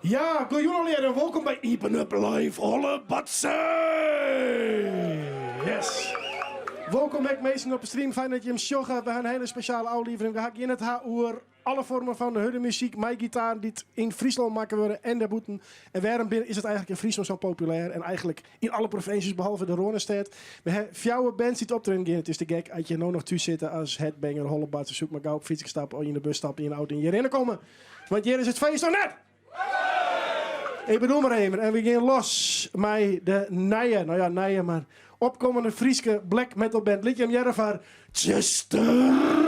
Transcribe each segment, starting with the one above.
Ja, goejûn allegear en wolkom by Iepen Up Live Hollebatse! Yes! Wolkom ek minsken op de stream, fijn dat jim sjogge. We ha in hiele spesjale ôflevering. We ha gjin it ha oer alle foarmen fan hurde muzyk mei gitaar dy't yn Fryslân makke wurde en dêrbûten. En wêrom is it eigentlik yn Fryslân sa populêr en eigentlik yn alle provinsjes behalve de Rânestêd? We ha fjouwer bands dy't optreden gean. It is te gek as je no noch thús sitte as headbanger, hollebatser, soe ik mar gau op fytske stappe of yn de bus stappe, yn de auto en hjirhinne komme. Want hjir is it feest noch net! Ik bedoel mar even, en we gean los mei de nije, no ja nije, mar opkommende Fryske black metal band. Lit jim hearre foar Tsjuster!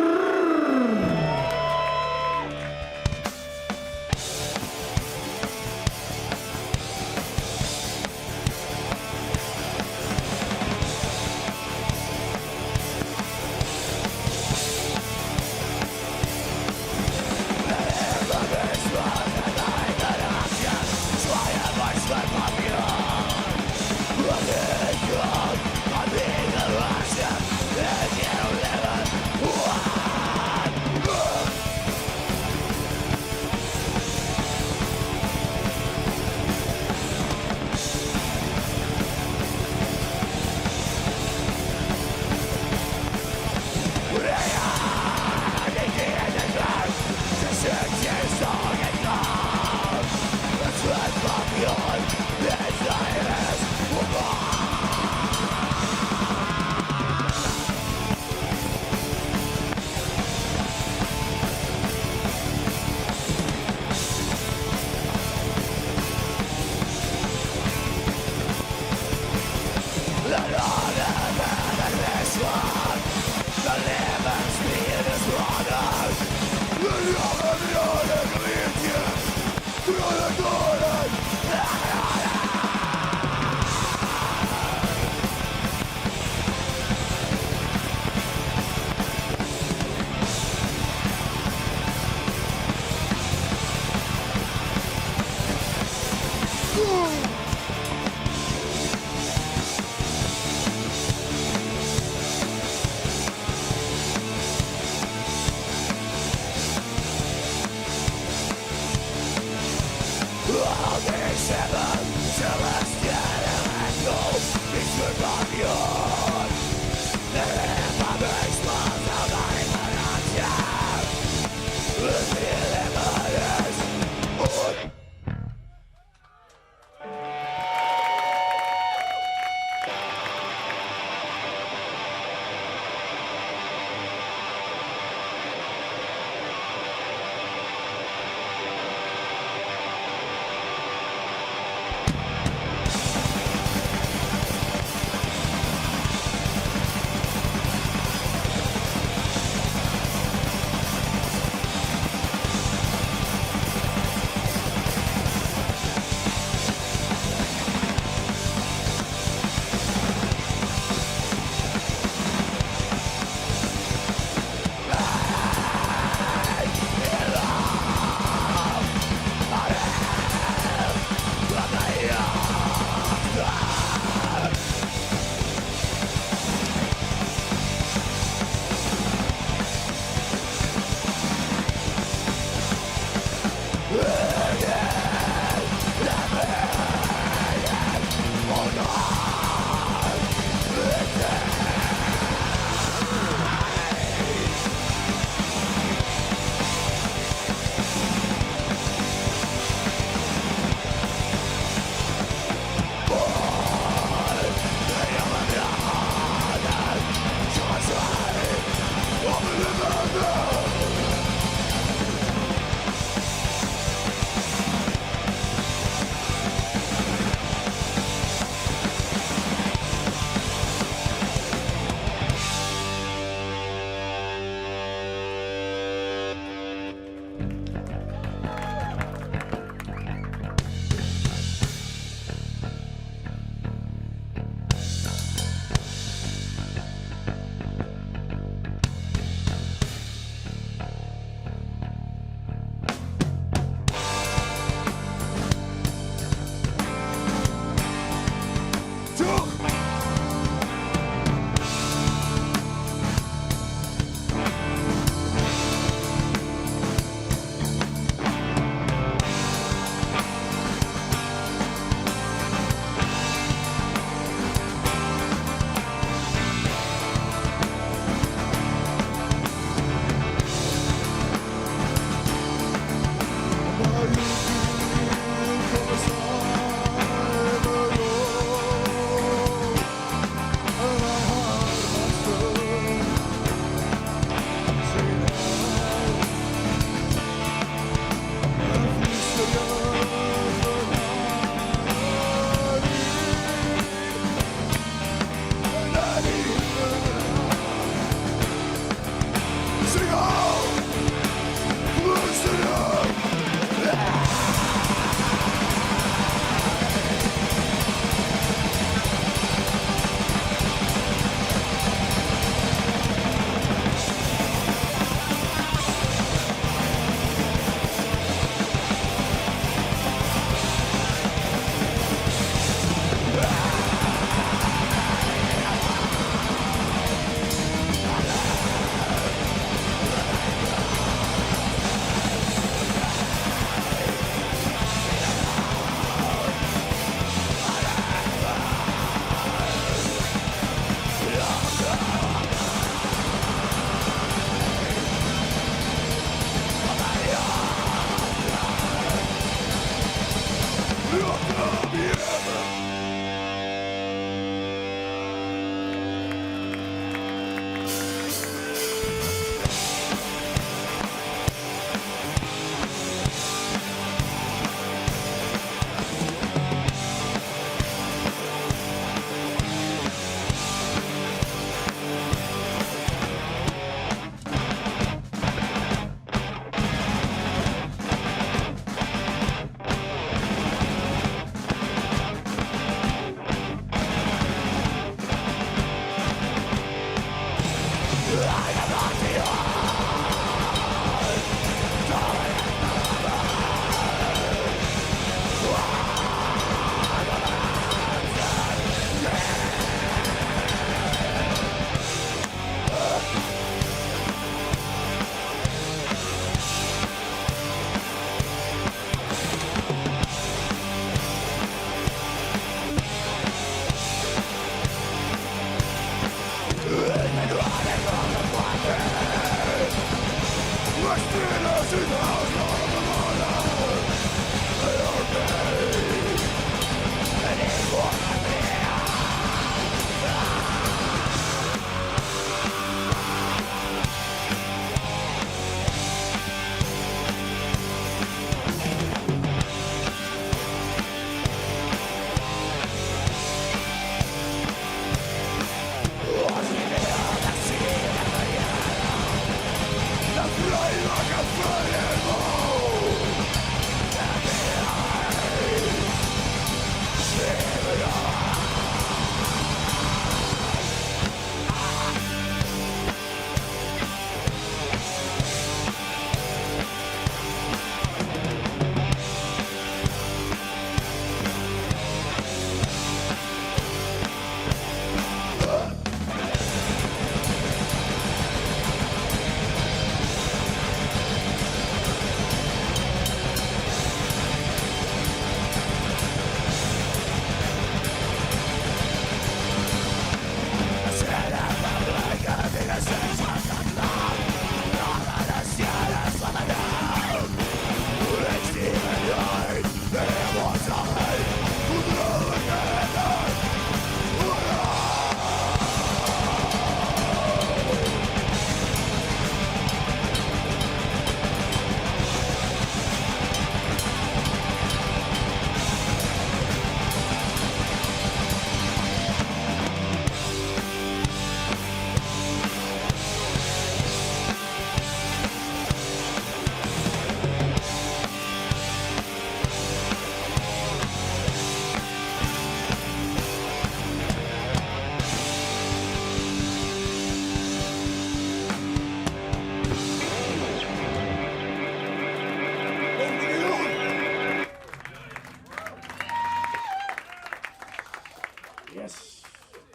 Yes.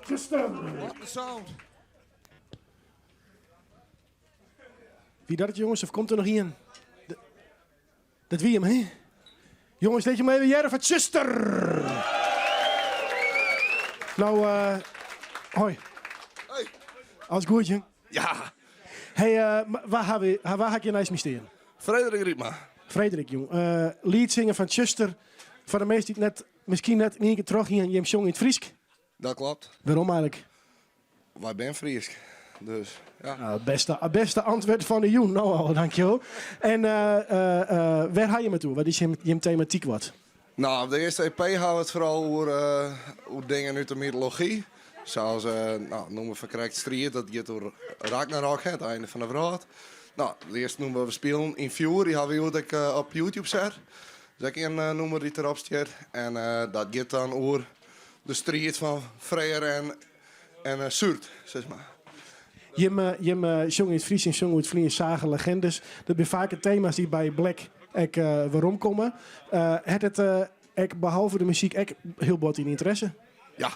Tjuster. Wat in sound. Wie dat it jonges of komt der noch ien? Dat wie him, hè? Jonges, lit jim even hearre foar Tsjuster! No, eh, hoi. Hey. Alles goed, jong? Ja. Hey, eh, wa ha we, wa ha ik hjir neist my stean? Frederik Rypma. Frederik, jong. Eh, leadsinger fan Tsjuster. Foar de minsken dy't net, miskien net yn ien kear troch hienen, jim sjonge yn it Frysk. Dat klopt. Wêrom eigenlik? Wy binne Frysk, dus ja. Nou, it bêste, it bêste antwurd fan de jûn, no al, dankjewol. En wêr ha jim it oer? Wat is jim, jim tematyk wat? Nou, op de earste EP ha we it foaral oer, oer dingen út de mytology. Sa as, nou, nûmer fan krekt Striid, dat giet oer Ragnarok, hè, it einde fan de wrâld. Nou, it earste nûmer wat we spilen, Yn Fjoer, dy ha we hjoed ek op YouTube set. Dat is ek in nûmer dy't derop stiet. En dat giet dan oer de striid fan Freyr en en Surt, sis mar. Jim, jim sjonge yn it Frysk en sjonge oer it ferline sagen, legendes. Dat binne faak tema's dy't by Black ek weromkomme. Hat it ek behalve de muzyk ek hiel bot dyn ynteresse? Ja.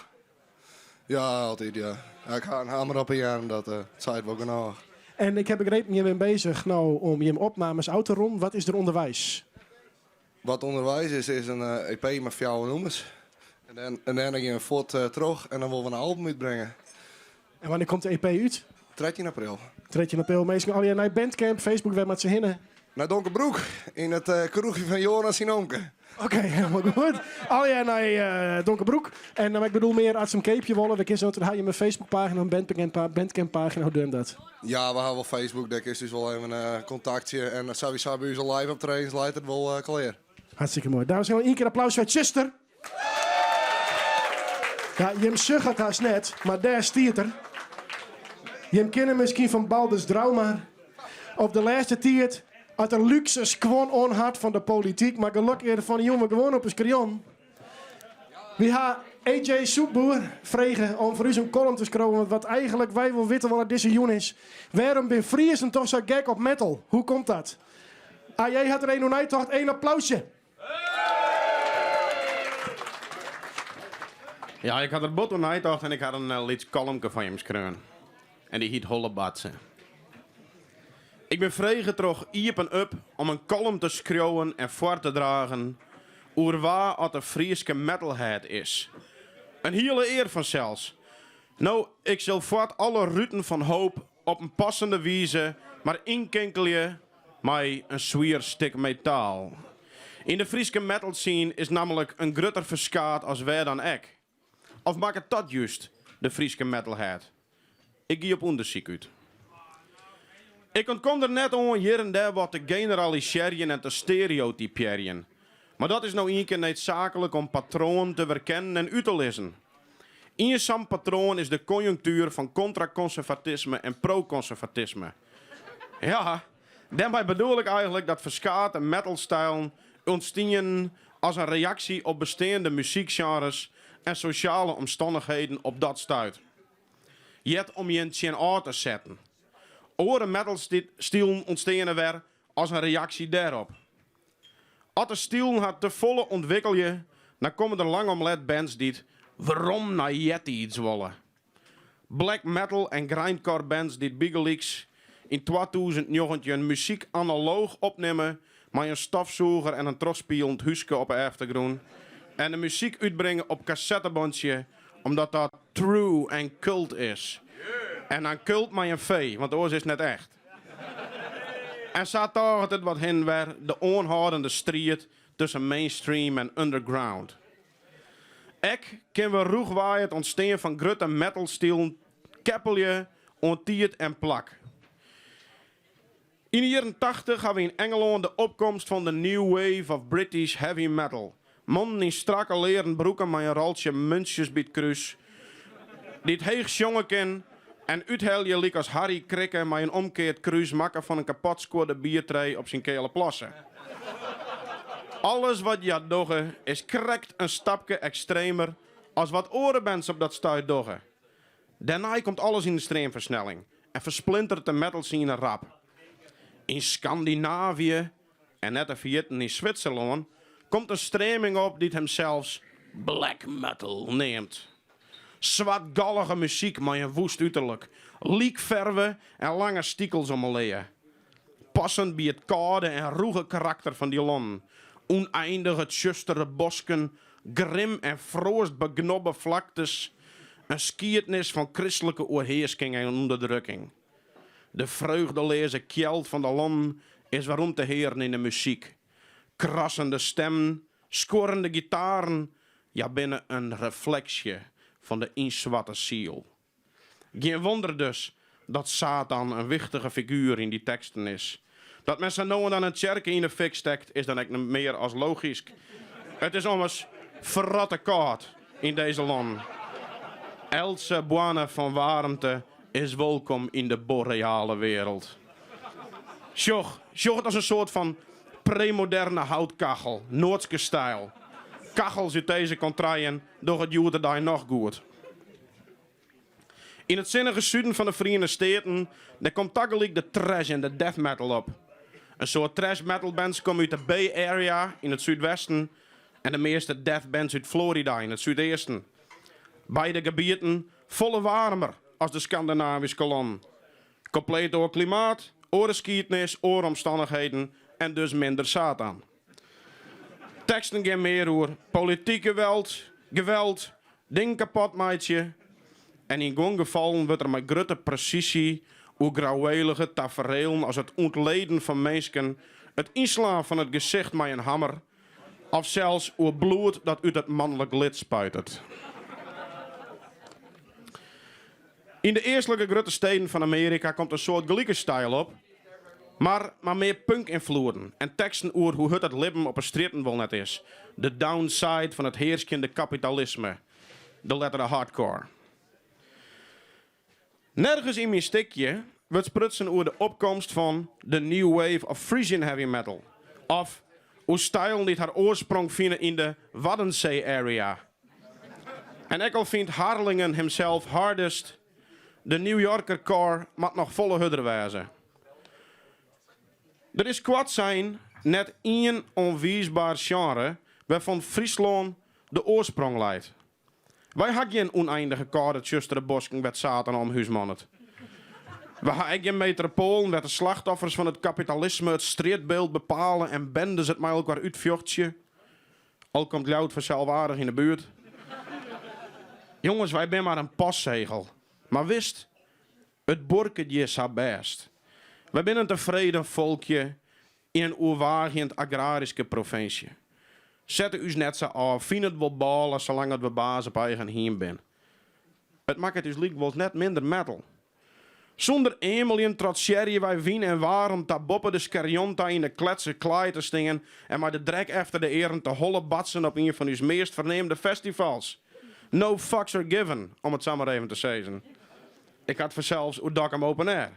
Ja, altyd ja. Ik ha in hamer op 'e earm, dat seit wol genôch. En ik ha begrepen, jim binne bezich no om jim opnames ôf te rûnen. Wat is der ûnderweis? Wat ûnderweis is, is in EP mei fjouwer nûmers. En dêrnei gean we fuort troch en dan wolle we in album útbringe. En wannear komt de EP út? 13 april. 13 april. Minsken allegear nei Bandcamp, Facebook, wêr moat se hinne? Nei Donkerbroek, yn it kroechje fan Joran syn omke. Oké, helemaal goed. Allegear nei Donkerbroek. En ik bedoel mear as se 'm keapje wolle, wêr kinne se dat? Ha jim in Facebookpagina, in Bandcamp-pagina, hoe doe dat? Ja, we ha wol Facebook, dêr kinst ús wol even kontaktsje. En sawiesa by ús live optredens leit it wol klear. Hartstikke moai. Dames en heren, ien kear applaus foar Tsjuster. Ja, jim sjogge it hast net, mar dêr stiet er. Jim kinne miskien fan Baldrs Draumar. Op de lêste tiid hat er lúkse skuon oan hat fan de polityk, mar gelokkich is er fan 'e jûn wer gewoan op 'e skrion. Wy ha AJ Soepboer frege om foar ús in kollum te skriuwen, want wat eigenlik wy wol witte wolle dizze jûn is, wêrom bin Friezen toch sa gek op metal? Hoe komt dat? AJ hat der even oer neitocht, een applausje. Ja, ik ha der bot oer neitocht en ik ha in lyts kollumke foar jim skreaun. En dy hyt Hollebatse. Ik bin frege troch Iepen Up om in kollum te skriuwen en foar te dragen oer wa oft de Fryske metalhead is. In hiele ear fansels. No, ik sil foart alle ruten fan hoop op in passende wize mar ynkinkelje. Mei in swier stik metaal. Yn de Fryske metalscene is nammentlik in grutter ferskaat as wêr dan ek. Of makket dat just de Fryske metalhead? Ik gie op ûndersyk út. Ik ûntkom der net oan hjir en dêr wat te generalisearjen en te stereotypearjen. Mar dat is no ien kear needsaaklik om patroanen te werkennen en út te lizzen. Ien sa'n patroan is de konjunktuer fan kontrakonservatisme en pro-konservatisme. Ja, dêrmei bedoel ik eigenlik dat ferskate metalstylen ûntstienen as in reaksje op besteande muzykgenres en sosjale omstannichheden op dat stuit. Heart om jin tsjin ôf te setten. Oare metalstilen ûntsteane wer as in reaksje dêrop. As de stilen har tefolle ûntwikkelje, dan komme der lang om let bands dy't werom nei eartiids wolle. Black metal en grindcore bands dy't bygelyks yn 2019 muzyk analooch opnimme mei in stofsûger en in trochspielend húske op 'e eftergrûn en de muzyk útbringe op kassettebantsje omdat dat true en cult is. En dan cult mei in V, want oars is it net echt. En sa tôget it wat hinne wer, de oanhâldende striid tusken mainstream en underground. Ek kinne we rûchwei it ûntstean fan grutte metalstilen keppelje oan tiid en plak. Yn de jierren tachtich ha we yn Engelân de opkomst fan de New Wave of British Heavy Metal. Mannen yn strakke learen broeken mei in roltsje muntsjes by it krús, dy't heech sjonge kin en úthelje lykas Harry Krikke mei in omkeard krús makke fan in kapotskuorde biertray op syn keale plasse. Alles wat hja dogge is krekt in stapke ekstremer as wat oare bands op dat stuit dogge. Dêrnei komt alles yn in streamfersnelling en fersplinteret de metalscene rap. Yn Skandinavië, en net te ferjitten yn Switserlân, komt in streaming op dy't himsels black metal neamt. Swartgallige muzyk mei in woest uterlik, lykferve en lange stikels om 'e lea. Passend by it kâlde en rûge karakter fan dy lannen. Ûneindige tsjustere bosken, grim en froastbegnobbe flaktes, in skiednis fan kristlike oerhearsking en ûnderdrukking. De freugdeleaze kjeld fan de lannen is werom te hearen yn de muzyk. Krassende stemmen, skuorrende gitaren, hja binne in refleksje fan de ynswarte siel. Gjin wonder dus dat Satan in wichtige figuer yn dy teksten is. Dat men sa no en dan in tsjerke yn 'e fik stekt is dan ek net mear as logysk. It is ommers ferrotte kâld yn dizze lannen. Eltse boarne fan waarmte is wolkom yn de boreale wereld. Sjoch, sjoch it as in soart fan premoderne houtkachel, Noardske styl. Kachels út dizze kontreien dogge it hjoed-de-dei noch goed. Yn it sinnige suden fan de Feriene Steaten, dêr komt tagelyk de thrash en de death metal op. In soad thrash metal bands komme út de Bay Area yn it súdwesten en de measte death bands út Florida yn it súdeasten. Beide gebieten folle waarmer as de Skandinavyske lannen. Kompleet oar klimaat, oare skiednis, oare omstannichheden en dus minder Satan. Teksten gean mear oer polityk geweld, geweld, dingen kapot meitsje en yn guon gefallen wurdt der mei grutte presysje oer grouwélige taferelen as it ûntleden fan minsken, it ynslaan fan it gesicht mei in hammer of sels oer bloed dat út it manlik lid spuitet. Yn de eastlike grutte steden fan Amearika komt in soartgelike styl op, mar mei mear punk-ynfloeden en teksten oer hoe hurd it libben op 'e strjitten wol net is, de downside fan it hearskjende kapitalisme, de lettere hardcore. Nergens yn myn stikje wurdt sprutsen oer de opkomst fan de New Wave of Frisian Heavy Metal of oer stylen dy't har oarsprong fine yn de Waddenzee-area. En ek al fynt Harlingen himsels hardest, de New Yorker core moat noch folle hurder wêze. Der is koartsein net ien oanwiisber sjenre wêrfan't Fryslân de oarsprong leit. Wy ha gjin ûneindige kâlde tsjustere bosken wêr't Satan omhúsmannet. We ha ek gjin metropoalen wêr't de slachtoffers fan it kapitalisme it strjitbyld bepale en bendes it mei elkoar útfjochtsje. Al komt Ljouwert fansels aardich yn 'e buert. Jonges, wy binne mar in postsegel. Mar witst, it buorket hjir sa bêst. Wy binne in tefreden folkje. Yn in oerwaagjend agraryske provinsje. Sette ús net sa ôf, fyn it wol bôle salang at we baas op eigen hiem bin. It makket ús lykwols net minder metal. Sûnder eameljen trotsearje wy wyn en waar om ta boppe de skerjon ta yn de kletse klaai te stean en mei de drek efter de earen te hollebatsen op ien fan ús meast ferneamde festivals. No fucks are given, om it sa mar even te sizzen. Ik ha it fansels oer Dokkum Open Air.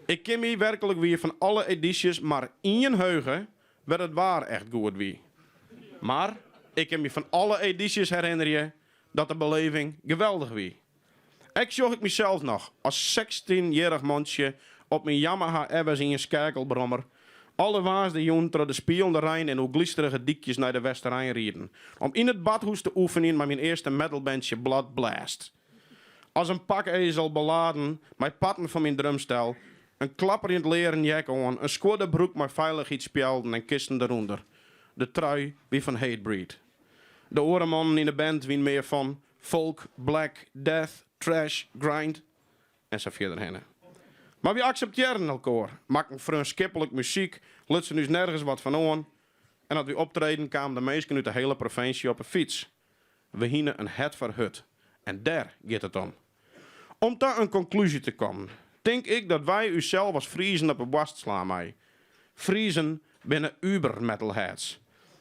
Ik kin my werklik wier fan alle edysjes mar ien heuge wêr't it waar echt goed wie. Mar ik kin my fan alle edysjes herinnerje dat de beleving geweldich wie. Ek sjoch ik mysels noch as sechstjinjierrich mantsje op myn Yamaha FS-ien skeakelbrommer alle woansdeijûn troch de spielende rein en oerglysterige dykjes nei de Westerein riden om yn it badhûs te oefenjen mei myn earste metalbandsje Blood Blast. As in pakezel beladen mei parten fan myn drumstel, in klapperjend learen jek oan, in skuorde broek mei feilichheidsspjelden en kisten derûnder. De trui wie fan Hatebreed. De oare mannen yn de band wiene mear fan folk, black, death, thrash, grind en sa fierder hinne. Mar wy akseptearren elkoar, makken freonskiplik muzyk, lutsen ús nergens wat fan oan en as wy optreden kamen de minsken út de hele provinsje op 'e fyts. We hiene in hert foar hurd en dêr giet it om. Om ta in konklúzje te kommen, tink ik dat wy ússels as Friezen op 'e boarst slaan mei. Friezen binne über-metalheads.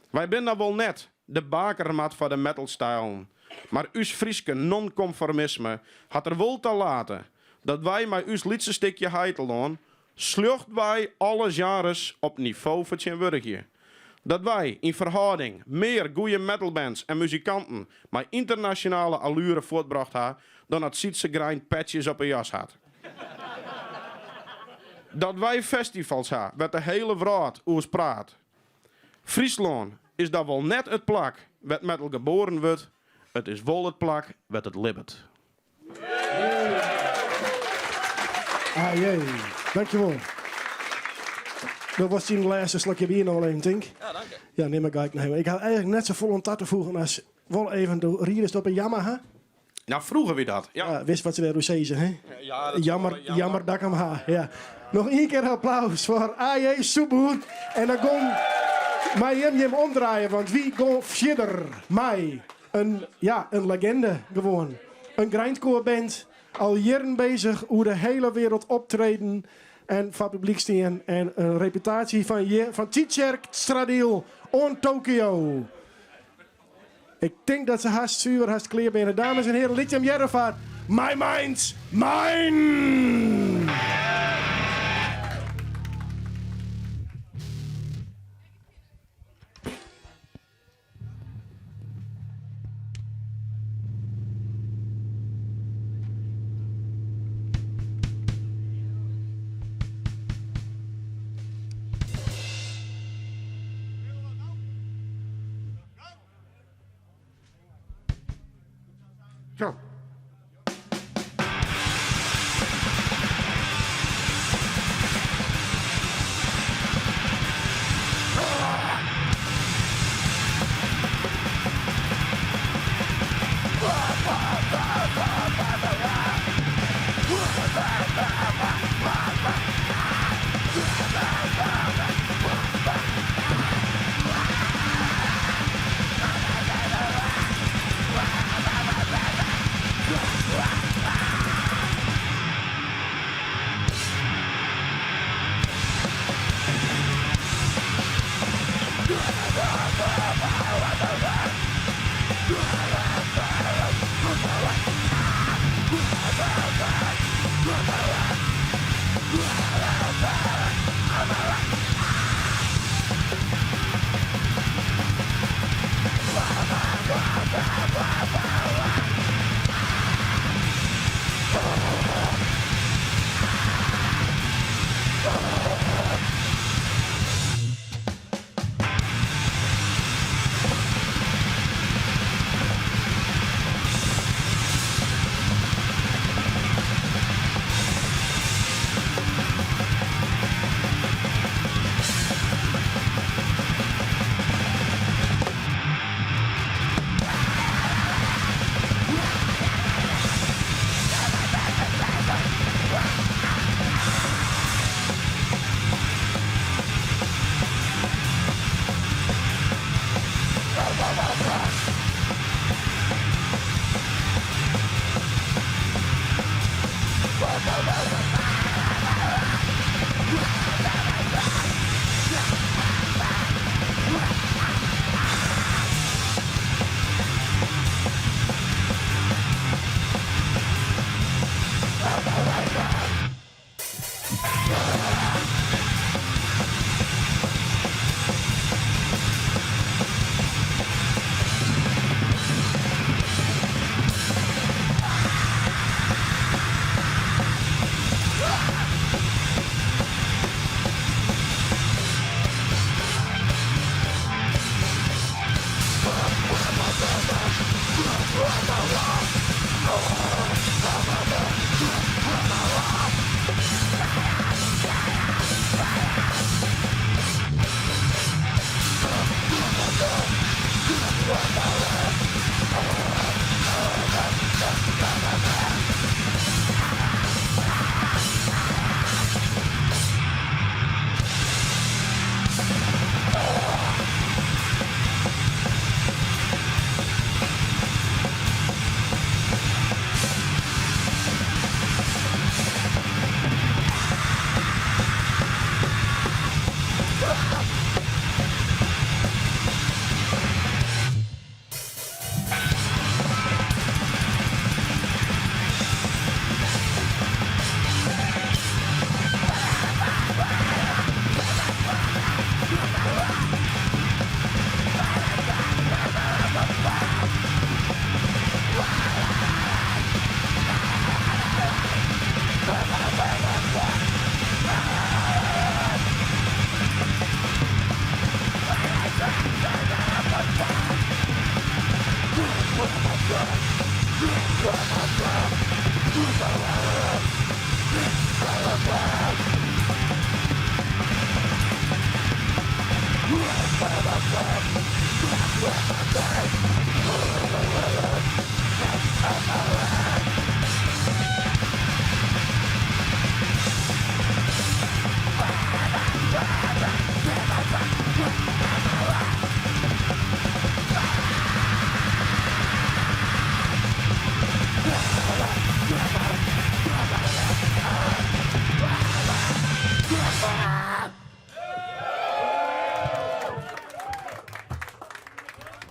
Wy binne dan wol net de bakermat foar de metalstylen, mar ús Fryske non-konformisme hat der wol ta late dat wy mei ús lytse stikje heitelân sljochtwei alle sjenres op nivo fertsjinwurdigje. Dat wy, yn ferhâlding, mear goeie metalbands en muzikanten mei ynternasjonale alluere fuortbrocht ha dan at Sytse Grein patches op 'e jas hat. Dat wy festivals ha wêr't de hele wrâld oers praat. Fryslân is dan wol net it plak wêr't metal geboren wurdt, it is wol it plak wêr't it libbet. Ah jee, dankjewol. Dat was dyn lêste slokje bier noch wol even, tink. Ja, dank. Ja, nim ik gelijk nog. Ik ha eigenlik net sa folle om ta te foegen as wol even do ridest op in Yamaha. Nou, froeger wie dat, ja. Ja, wist wat se dêroer sizze, hè? Ja, dat Jammer, jammer dat ik him ha. Ja. Noch ien kear applaus foar AJ Soepboer. En dan gong mei jim jim omdraaien, want wy gong fierder mei in, ja, in legende gewoan. In grindcore-band, al jierren bezich, oer de hele wereld optreden en foar publyk stean. En in reputaasje fan, fan Tytsjerksteradiel oant Tokio. Ik tink dat se hast suver hast klear binne. Dames en hearen, lit jim hearre foar My Mind's Mine! Zo.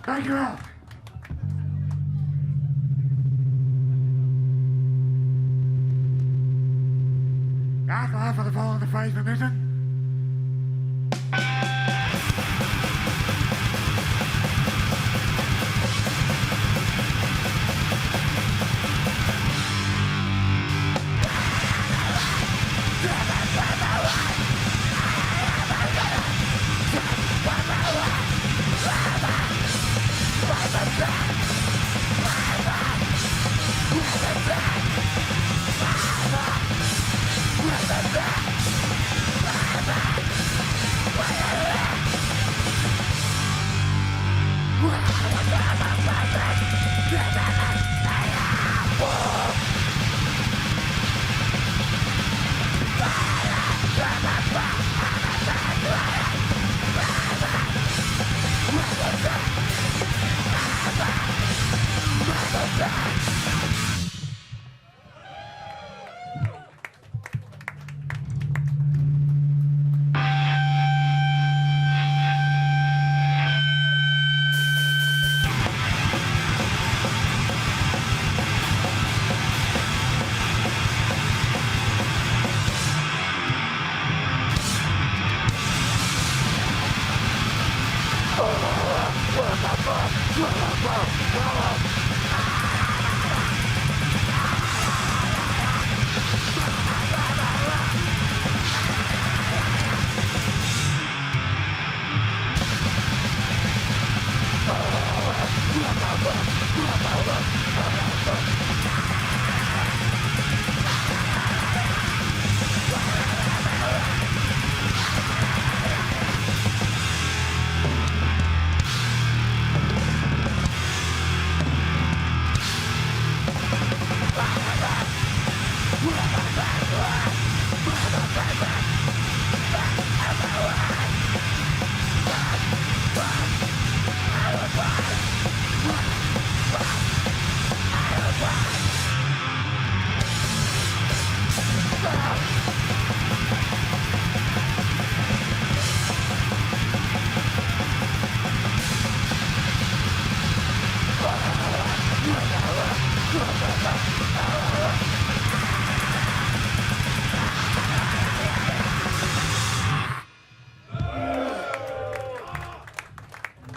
Dankjewel. Ja, klaar voor de volgende 5 minuten.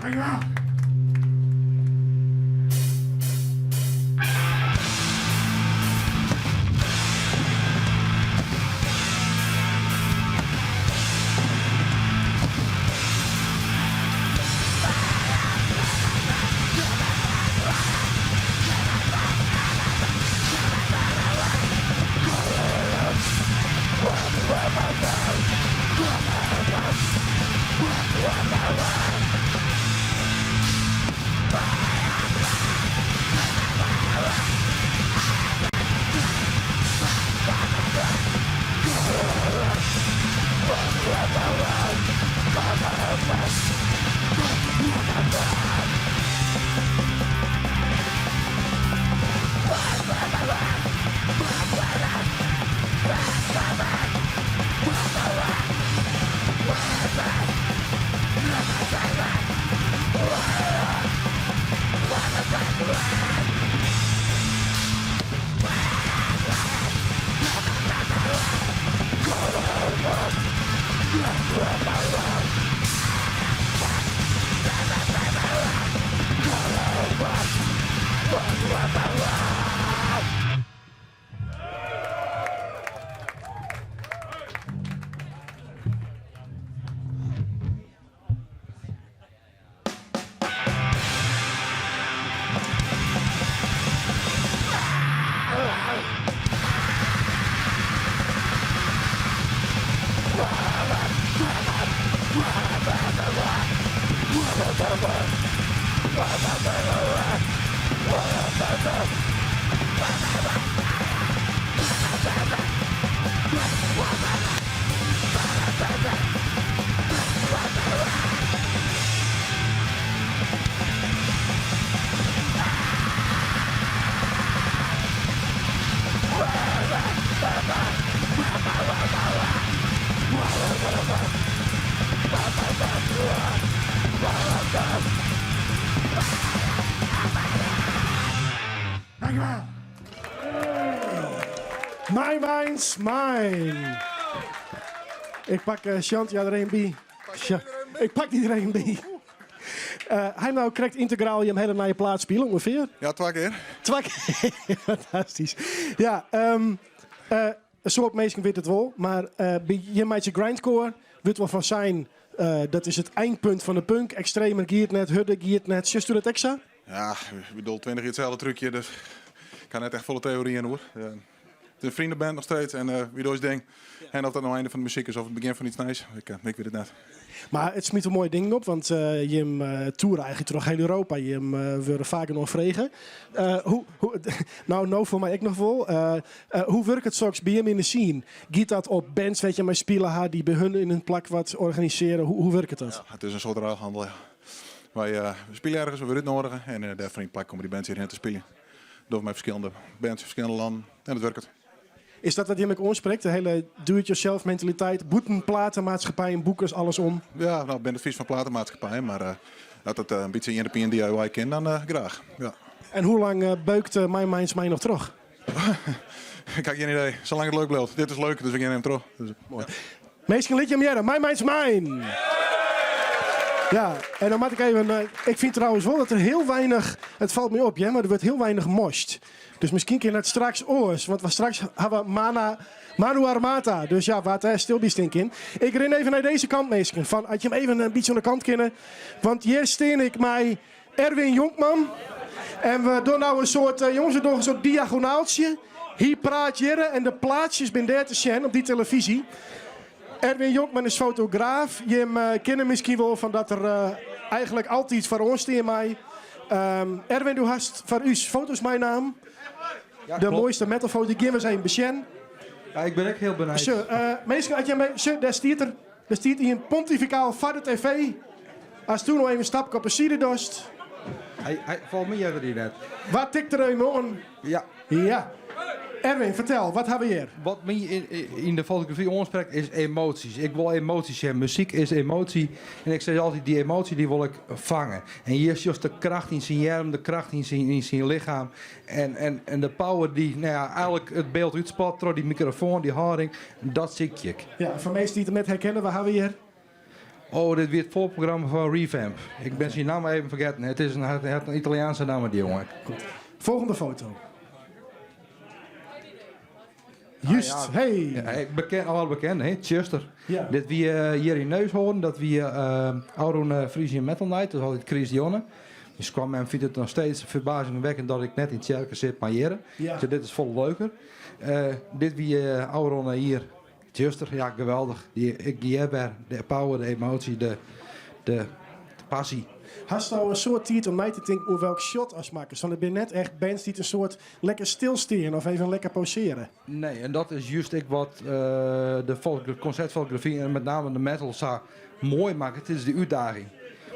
Dankjewel. Dankjewel. My Minds Mine. Ik pak uh, Shantia der even by. Ik pak dy der even by. Uh, hy no krekt yntegraal jim hiele nije plaat spile ûngefear? Ja, twa kear. Twa kear. Fantastysk. Ja, um, uh, in soad minsken witte it wol, mar uh, by jim meitsje grindcore wurdt wol fan sein, uh, dat is it einpunt fan de punk. Ekstremer giet net, hurder giet net. Sjochst dat ek sa? Ja, ik bedoel, 20 jaar hetzelfde trucje, dus ik ha net echt folle theorieën oer. Het is een vriendenband nog steeds en wy dogge ús ding. En of dat nou einde van de muziek is of het begin van iets nijs, ik weet het net. Mar it smyt wol moaie dingen op, want jim toere eigentlik troch hiel Europa. Jim wurde faak genôch frege. Hoe, hoe, no, no foar my ek noch wol. Hoe wurket soks by jim yn de scene? Giet dat op bands wêr't jim mei spile ha, dy't by hun yn in plak wat organisearje? Hoe, hoe wurket dat? Ja, it is in soart ruilhandel, ja. Wy spylje ergens, we wurde útnoadige en dêr foar yn it plak komme dy bands hjirhinne te spyljen. Dogge we mei ferskillende bands, ferskillende lannen en it wurket. Is dat wat jim ek oansprekt, de hiele do-it-yourself mentaliteit, bûten platemaatskippijen, boekers, alles om? Ja, no, ik bin it advys fan platemaatskippijen, mar uh, as it in bytsje ien op ien DIY kin, dan graach. Ja. En hoe lang beukt My Minds Mine noch troch? Ik ha gjin idee. Salang't it leuk bliuwt. Dit is leuk, dus we gean even troch. Dus, Moai. Minsken, lit jim hearre. My Minds Mine! Ja, en dan moat ik even. Ik fyn trouwens wol dat der hiel weinich. It falt my op, ja, mar der wurdt hiel weinich mosht. Dus miskien kin dat straks oars. Want we straks ha we Mana, Manu Armata. Dus ja, wa't dêr stil by stean kin. Ik rin even nei dizze kant, minsken. Fan, as jim even in bytsje oan de kant kinne. Want hjir stean ik mei Erwin Jonkman. En we dogge no in soart, jonges, we dogge in soart diagonaaltsje. Hy praat hjir en de plaatsjes binne dêr te sjen op dy telefyzje. Erwin Jonkman is fotograaf. Jim kinne miskien wol fan dat er eigentlik altyd foaroan stean mei. Erwin, do hast foar ús foto's meinaam. Ja, De moaiste metalfoto, dy gean we ris even besjen. Ja, ik bin ek hiel benijd. Sjoch, minsken, as jim, sjoch, dêr stiet er. Der stiet ien pontifikaal foar de TV. As do no even in stapke op 'e side dochst. Hy, hy, folgens my hearde dy net. Wat tikt der even oan? Ja. Ja. Erwin, fertel, wat ha we hjir? Wat my yn de fotografy oansprekt is emoasjes. Ik wol emoasjes sjen. Muzyk is emoasje. En ik sis altyd, dy emoasje dy wol ik fange. En hjir sjochst de kracht yn syn earm, de kracht yn syn, yn syn lichem. En, en, en de power dy, no ja, eigentlik it byld útspat troch dy mikrofoan, dy hâlding, dat sykje ik. Ja, foar minsken dy't it net herkenne, wa ha we hjir? Oh, dit wie it foarprogramma fan Revamp. Ik bin syn namme even fergetten. It is in, hy hat in Italiaanse namme, dy jonge. Goed. Folgjende foto. Just, Ah, ja. hey. Ja, hey, beken, al bekend, hè? Chester. Ja. Dit wie eh, hjir yn Neushoorn, dat wie uh, ôfrûne Frisian Metal Night, dat is altyd Chris Jonne. Dus kwam fynt it noch steeds ferbazingwekkend dat ik net yn tsjerke sit, mar hjir. Ja. Dus dit is folle leuker. Eh, dit wie uh, ôfrûne jier Chester, ja geweldich. Dy, ik hear wer de power, de emotie, de, de, de passie. Hasto in soad tiid om nei te tinken oer welk shot ast makkest? Want it binne net echt bands dy't in soad lekker stilstean of even lekker posearje. Nee, en dat is juist ek wat eh, de konsertfotografy en met name de metal sa moai makket. It is de útdaging.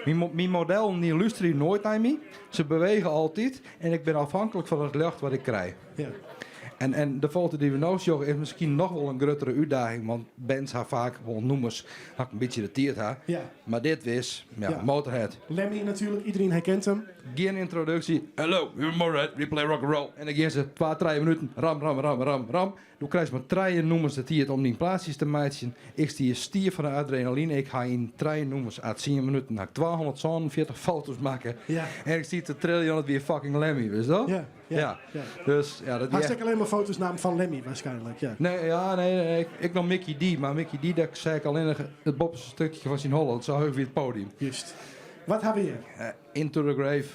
Myn, mo- myn modellen dy lústerje noait nei my. Se bewege altyd en ik bin ôfhinklik fan it ljocht wat ik krij. Ja. En, en de foto dy't we no sjogge is miskien noch wol in gruttere útdaging, want bands ha faak wol nûmers, ha ik in bytsje de tiid ha. Ja. Mar dit is, ja, Ja. Motorhead. Lemmy natuerlik, iderien herkent him. Gjin yntroduksje. Hello, we're Motorhead, we play rock and roll. En dan gean se twa, trije minuten, ram, ram, ram, ram, ram. Do krijst mar trije nûmers de tiid om dyn plaatsjes te meitsjen. Ik stie stiif fan de adrenaline. Ik ha yn trije nûmers à tsien minuten ha ik 247 foto's makke. Ja. En ik stie te triljen, want it wie fucking Lemmy, wist dat? Ja, ja, ja. Dus ja, dat wie Hast echt- ek allinne mar foto's naam fan Lemmy waarskynlik, ja. Nee, ja, nee, nee, ik, ik nam Mikkey Dee, mar Mikkey Dee, dêr seach ik allinnich it boppeste stikje fan syn holle. Dat sa heech wie it podium. Just. Wat ha we hjir? Into the Grave.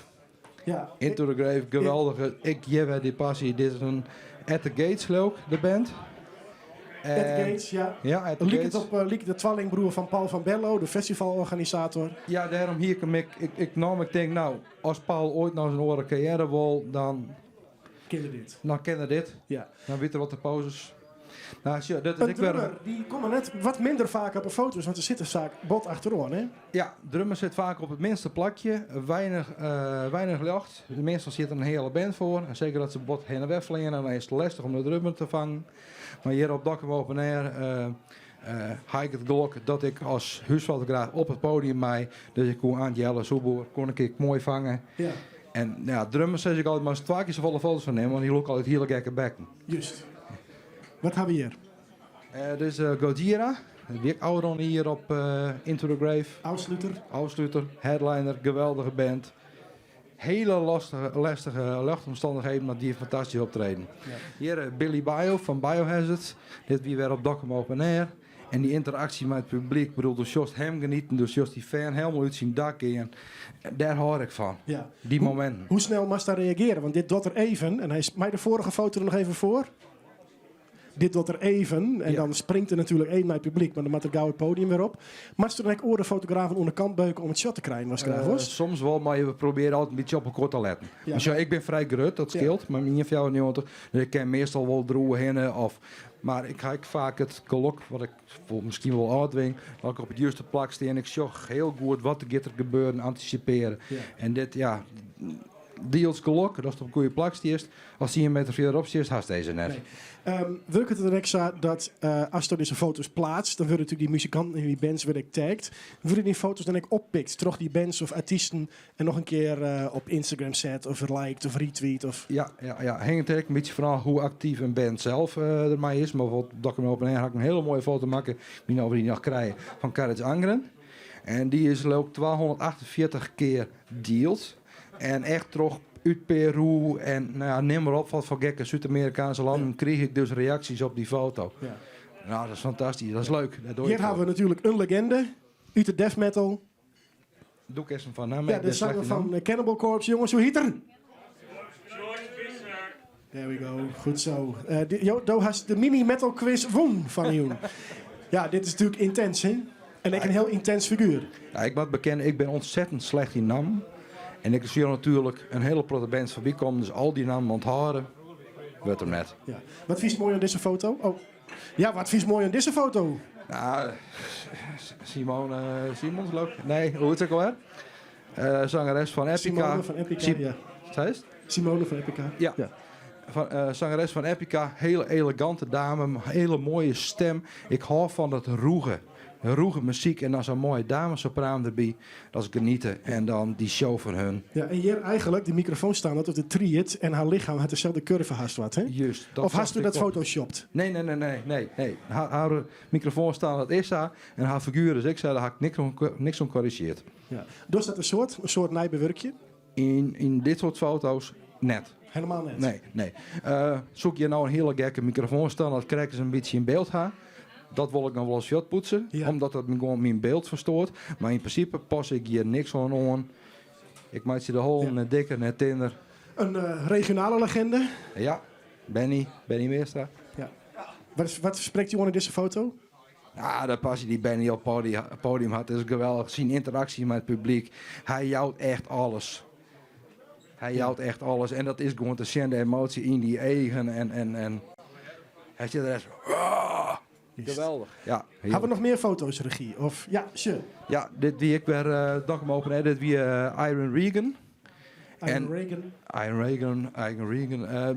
Ja. Into the Grave, geweldige. Ik hear wer dy passy. Dit is in At the Gates, leau ik, de band. At the Gates, ja. Ja, At the Liket Gates. op uh, liket de twinningbroer fan Paul van Bello, de festivalorganisator. Ja, dêrom hie ik him. Ik, ik, ik nam, ik tink, no, as Paul oait noch in oare karriêre wol, dan, Kin er dit? dan kin er dit. Ja. Dan wit er wat de poses. No, sjoch, dat is In ek wer. drummer, dy komme net wat minder faak op de foto's, want se sitte faak bot achteroan, hè? Ja, drummer sit faak op it minste plakje. Weinich, eh, weinich ljocht. Meastal sit der in hiele band foar. En seker as se bot hinne en wer fleane, dan is it lestich om de drummer te fangen. Mar hjir op Dokkum Open Air eh, eh, ha ik it gelok dat ik as húsfotograaf op it podium mei. Dus ik koe Ant Jelle Soeboer kon ik moai fange. Ja. En ja, drummers sis ik altyd mar twa kear safolle foto's fan nimme, want dy lûke altyd hiele gekke bekken. Just. Wat ha we hjir? Eh dit is eh, Gojira. Dat wie ek ôfrûne jier op eh, Into the Grave. Ôfsluter. Ôfsluter, headliner, geweldige band. Hiele lastige, lestige ljochtomstannichheden, mar dy fantastysk optreden. Hjir eh, Billy Bio fan Biohazard. Dit wie wer op Dokkum Open Air. En dy ynteraksje mei it publyk, bedoel, do sjochst him genieten, do sjochst dy fan hielendal út syn dak gean. Dêr hâld ik fan. Ja. Dy mominten. Hoe snel moatst dêr reagearje? Want dit docht er even. En hy is mei de foarige foto der noch even foar. Dit docht er even. En Ja. dan springt er natuerlik even nei it publyk. Mar dan moat er gau it podium wer op. Moatst der ek oare fotografen oan de kant beuke om it shot te krijen, watst graach Eh, wolst? soms wol, mar we probearje altyd in bytsje op elkoar te letten. Ja. Want sjoch, ik bin frij grut, dat Ja. skeelt. Mar 1,94. Dus ik kin meastal wol deroerhinne. Of, mar ik ha ek faak it gelok, wat ik wol, miskien wol ôftwing, dat ik op it juste plak stean en ik sjoch hiel goed wat der giet der gebeuren, antisipearje. Ja. En dit, ja, diels gelok, datst op it goede plak stiest. Ast 10 meter fierderop stiest, hast dizze net. Nee. Um, wurket it ek sa dat uh, ast dizze foto's pleatst, dan wurde natuerlik dy muzikanten en dy bands wurde ek tagged. Wurde dy foto's dan ek oppikt troch dy bands of artysten en noch in kear uh, op Instagram set of liked of retweet? Of... Ja, ja, ja. Hinget der ek in bytsje fan ôf hoe aktyf in band sels uh, dermei is. Mar bijvoorbeeld Dokkum Open Air ha ik in hiele moaie foto makke, ik wit net oft we dy noch krije, fan Courage Angren. En dy is leau ik 248 kear dield. En echt troch út Peru en no ja, nim mar op wat foar gekke Súd-Amerikaanske lannen krige ik dus reaksjes op dy foto. Ja. No, dat is fantastysk. Dat is leuk. Dêr doch je Hjir it ha we foar. natuerlik in leginde út de death metal. Doe ik fan namme. Ja, de zanger fan eh, Cannibal Corpse. Jonges, hoe hjit er? There we go. Goed zo. Uh, jo, do hast de mini metal quiz wûn fan jûn. ja, dit is natuerlik yntins, hè? En ek in hiel yntins figuer. Ja, ik moat bekenne, ik bin ûntsettend slecht yn nammen. En ik sjoch natuerlik in hiele protte bands foarby kommen, dus al dy nammen ûnthâlde, wurdt him net. Ja. Wat fynst moai oan dizze foto? Oh. Ja, wat fynst moai oan dizze foto? No, Simone Simons, leau ik? Nee, hoe hjit se ek alwer? Eh, zangeres fan Epica. Simone fan Epica, Sim- ja. Seist? Simone fan Epica. Ja. ja. Fan, eh, zangeres fan Epica, hiele elegante dame, hiele moaie stim. Ik hâld fan dat rûge. Rûge muzyk en dan sa'n moaie damesopraan derby. Dat is geniete. En dan dy show fan hun. Ja, en hjir eigenlik, de mikrofoon staan dat op de tried en har lichem hat deselde kurve hast wat, hè? Just. Dat of hast du dat photoshopt? Nee, nee, nee, nee, nee, nee. Har mikrofoon staan dat is sa en har figuer is ek sa, dêr ha ik niks oan, niks oan korrizjeard. Ja. Dochst dat in soart, in soart nij bewurkje? Yn dit soart foto's net. Helemaal net? Nee, nee. Uh, soe ik hjir no in hiele gekke mikrofoon staan, dat krekt ris in bytsje yn byld ha. Dat wol ik noch wolris fuortpoetse, ja. omdat dat gewoan myn byld fersteurt. Mar yn prinsipe pas ik hjir niks oan oan. Ik meitsje de hollen ja. net dikker, net tinner. In uh, regionale legende? Ja, Benny, Benny Meerstra. Ja. Wat, wat sprekt jo oan yn dizze foto? Ja, de passy dy't Benny op it podium hat is geweldich. Syn ynteraksje mei it publyk. Hy jout echt alles. Hy jout echt alles. En dat is gewoan te sjen, de emoasje yn dy eagen. En, en, en hy sit der echt. Oh, geweldich. Ja, Hawwe we noch mear foto's, regy? Of, ja, sure. Ja, dit wie ek wer uh, Dokkum Open Air. Dit wie uh, Iron Regan. Iron Regan. Iron Regan, Iron Regan. Uh,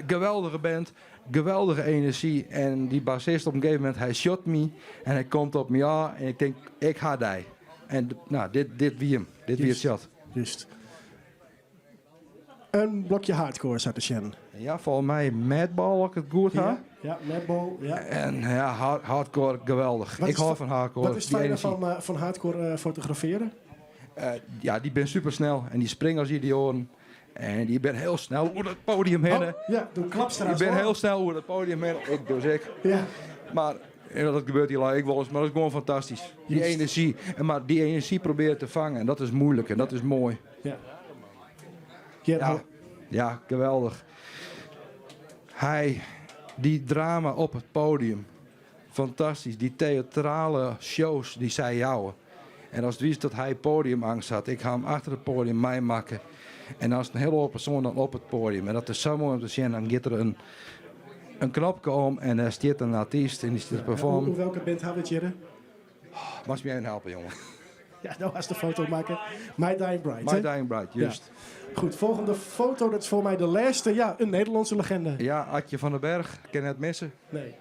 geweldige band, geweldige enerzjy. En dy bassist op in gegeven momint, hy sjocht my en hy komt op my ôf en ik tink, ik ha dy. En no, dit, dit wie him. Dit wie it shot. Just. In blokje hardcore sa te sjen. Ja, folgens my Madball, as ik it goed ha. Ja, ja, Madball, ja. En ja, hardcore, geweldich. Wat Ik hâld fan hardcore. Wat is it fijne fan, uh, fan hardcore uh, fotografearjen? Uh, ja, dy binne super snel en dy springe as idioaten. En dy binne hiel snel oer it podium hinne. Oh, ja, do klapst der Dy binne hiel snel oer it podium hinne. Ik dus ek. Ja. Mar ja, dat gebeurt hjir ek wolris, mar dat is gewoan fantastysk. Dy enerzjy. En mar dy enerzjy probearje te fangen en dat is muoilik en dat is moai. Ja. Ja, ja, geweldich. Hy, dy drama op it podium. Fantastysk, dy teatrale shows dy't sy jouwe. En ast witst dat hy podiumangst hat, ik ha him achter it podium meimakke. En dan is in hiel oar persoan dan op it podium. En dat is sa moai om te sjen. Dan giet der in, in knopke om en dêr stiet in artyst en dy stiet te performen. Oer welke band hawwe we it hjir? Moatst my even helpe, jonge. Ja, no hast de foto makke. My Dying Bride. My Dying Bride, juist. Ja. Goed, folgjende foto, dat is foar my de lêste. Ja, in Nederlânske legende. Ja, Adje van den Berg, kin net misse. Nee.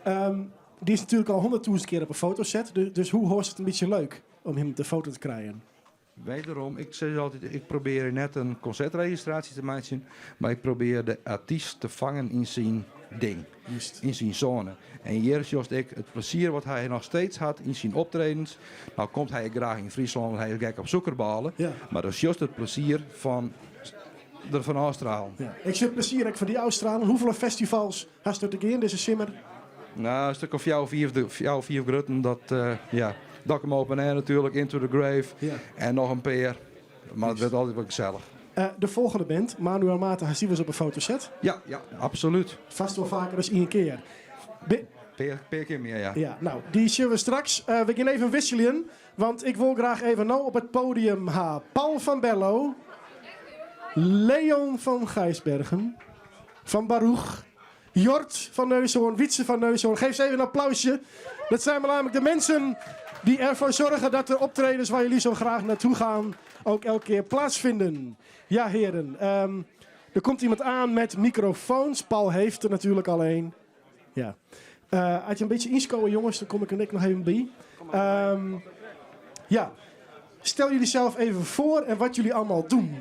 Um, dy is natuerlik al 100.000 kear op 'e foto set. Dus hoe hâldst it in bytsje leuk om him op de foto te krijen? Wederom, ik sis altyd, ik probearje net in konsertregistraasje te meitsjen, mar ik probearje de artyst te fangen yn syn ding, yn syn sône. En hjir sjochst ek it plezier wat hy noch steeds hat yn syn optredens. No komt hy ek graach yn Fryslân, want hy is gek op sûkerbôle. Ja. Mar dan sjochst it plezier fan derfan ôfstralen. Ja. Ik sjoch it plezier ek fan dy ôfstralen. Hoefolle festivals hast do te gean dizze simmer? No, in stik of fjouwer, fiif, fjouwer, fiif grutten. Dat, uh, ja. Dokkum Open Air natuerlik, Into the Grave ja. en noch in pear. Mar it wurdt altyd wol gesellich. Uh, de folgjende band, Manuel Mata, hast dy wolris op 'e foto set? Ja, ja, absolút. Fêst wol faker as ien kear. Pear, pear kear mear, ja. Ja, no, dy sjogge we straks. Uh, we gean even wikseljen, want ik wol graach even no op it podium ha Paul van Bello, Leon van Gijsbergen, van Baruch, Jort van Neushoorn, Wietse van Neushoorn. Geef ze even een applausje. Dat zijn namelijk de mensen die ervoor zorgen dat de optredens waar jullie zo graag naartoe gaan ook elke keer plaatsvinden. Ja, heren. Um, er komt iemand aan met microfoons. Paul heeft er natuurlijk al een. Ja. Uh, als je een bytsje ynskowe, jongens, dan kom ik er net noch even by. Um, ja. Stel jullie zelf even foar en wat jullie allemaal doen.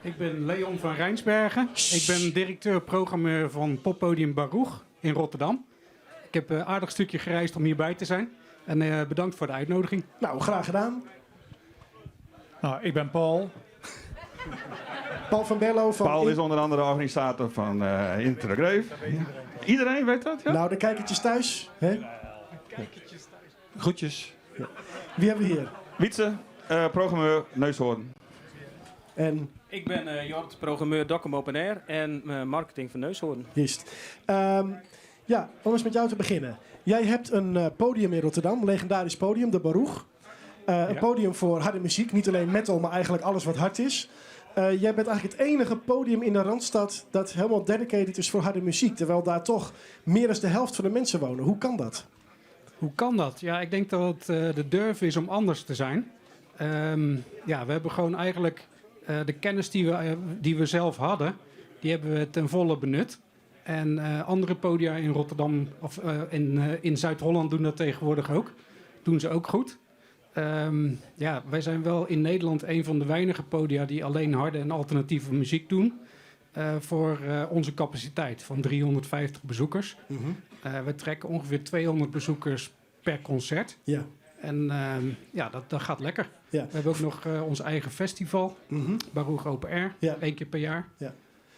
Ik ben Leon van Rijnsbergen. Ik ben directeur-programmeur van Poppodium Baruch in Rotterdam. Ik heb een aardig stukje gereisd om hierbij te zijn. En uh, bedankt voor de uitnodiging. Nou, graag gedaan. Nou, ik ben Paul. Paul van Bello van... Paul is onder andere organisator van uh, Into the Grave. Ja. Iedereen weet dat, ja? Nou, de kijkertjes thuis. Hè? Kijkertjes thuis. Groetjes. Ja. Wie hebben we hier? Wietse, uh, programmeur Neushoorn. En? Ik ben uh, Jort, programmeur Dokkum Open Air en uh, marketing van Neushoorn. Juist. Um, ja, om eens met jou te beginnen. Jij hebt een uh, podium in Rotterdam, legendarisch podium, de Baruch. Uh, een podium voor harde muziek, niet alleen metal, maar eigenlijk alles wat hard is. Uh, jij bent eigenlijk het enige podium in de Randstad dat helemaal dedicated is voor harde muziek. Terwijl daar toch meer dan de helft van de mensen wonen. Hoe kan dat? Hoe kan dat? Ja, ik denk dat het uh, de durf is om anders te zijn. Um, ja, we hebben gewoon eigenlijk uh, de kennis die we zelf hadden, die hebben we ten volle benut. En andere podia in Rotterdam of in Zuid-Holland doen dat tegenwoordig ook. Doen ze ook goed. Ehm, ja, wij zijn wel in Nederland een van de weinige podia die alleen harde en alternatieve muziek doen. Voor onze capaciteit van 350 bezoekers. We trekken ongeveer 200 bezoekers per concert. En ja, dat gaat lekker. We hebben ook nog ons eigen festival, Baroeg Open Air, één keer per jaar.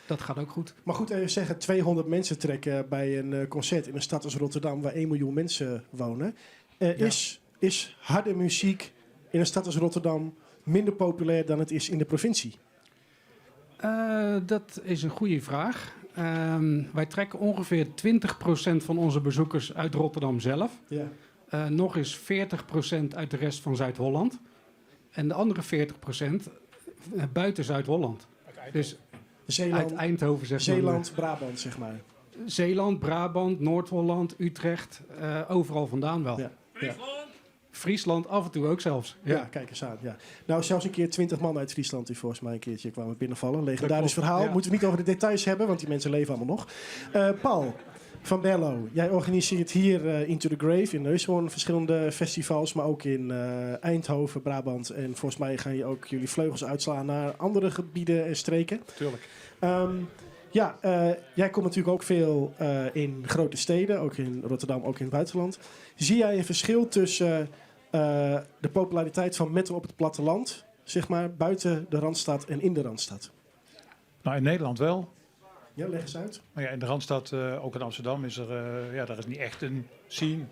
Dat gaat ook goed. Maar goed, even zeggen, 200 mensen trekken bij een concert in een stad als Rotterdam, waar 1 miljoen mensen wonen. Is harde muziek in een stad als Rotterdam minder populair dan het is in de provincie? Dat is een goede vraag. Wij trekken ongeveer 20% van onze bezoekers uit Rotterdam zelf. Nog eens 40% uit de rest van Zuid-Holland. En de andere 40% buiten Zuid-Holland. Dus Zeeland, uit Eindhoven, zeg maar. Zeeland, Brabant, zeg maar. Zeeland, Brabant, Noord-Holland, Utrecht, overal vandaan wel. Friesland af en toe ook zelfs. Ja, Ja. kijk eens aan. Ja. Nou, zelfs een keer 20 man uit Friesland die volgens mij een keertje kwamen binnenvallen. Legendarisch Dat klopt, verhaal. ja. Moeten we niet over de details hebben, want die mensen leven allemaal nog. Paul van Berlo, jij organiseert hier Into the Grave in Neushoorn verschillende festivals, maar ook in Eindhoven, Brabant. En volgens mij gaan je ook jullie vleugels uitslaan naar andere gebieden en streken. Tuurlijk. Ja, jij komt natuurlijk ook veel in grote steden, ook in Rotterdam, ook in het buitenland. Zie jij een verschil tussen de populariteit van metal op het platteland, zeg maar, buiten de Randstad en in de Randstad? Nou, in Nederland wel. Ja, leg eens uit. Maar ja, in de Randstad, ook in Amsterdam, is er, ja, daar is niet echt een scene.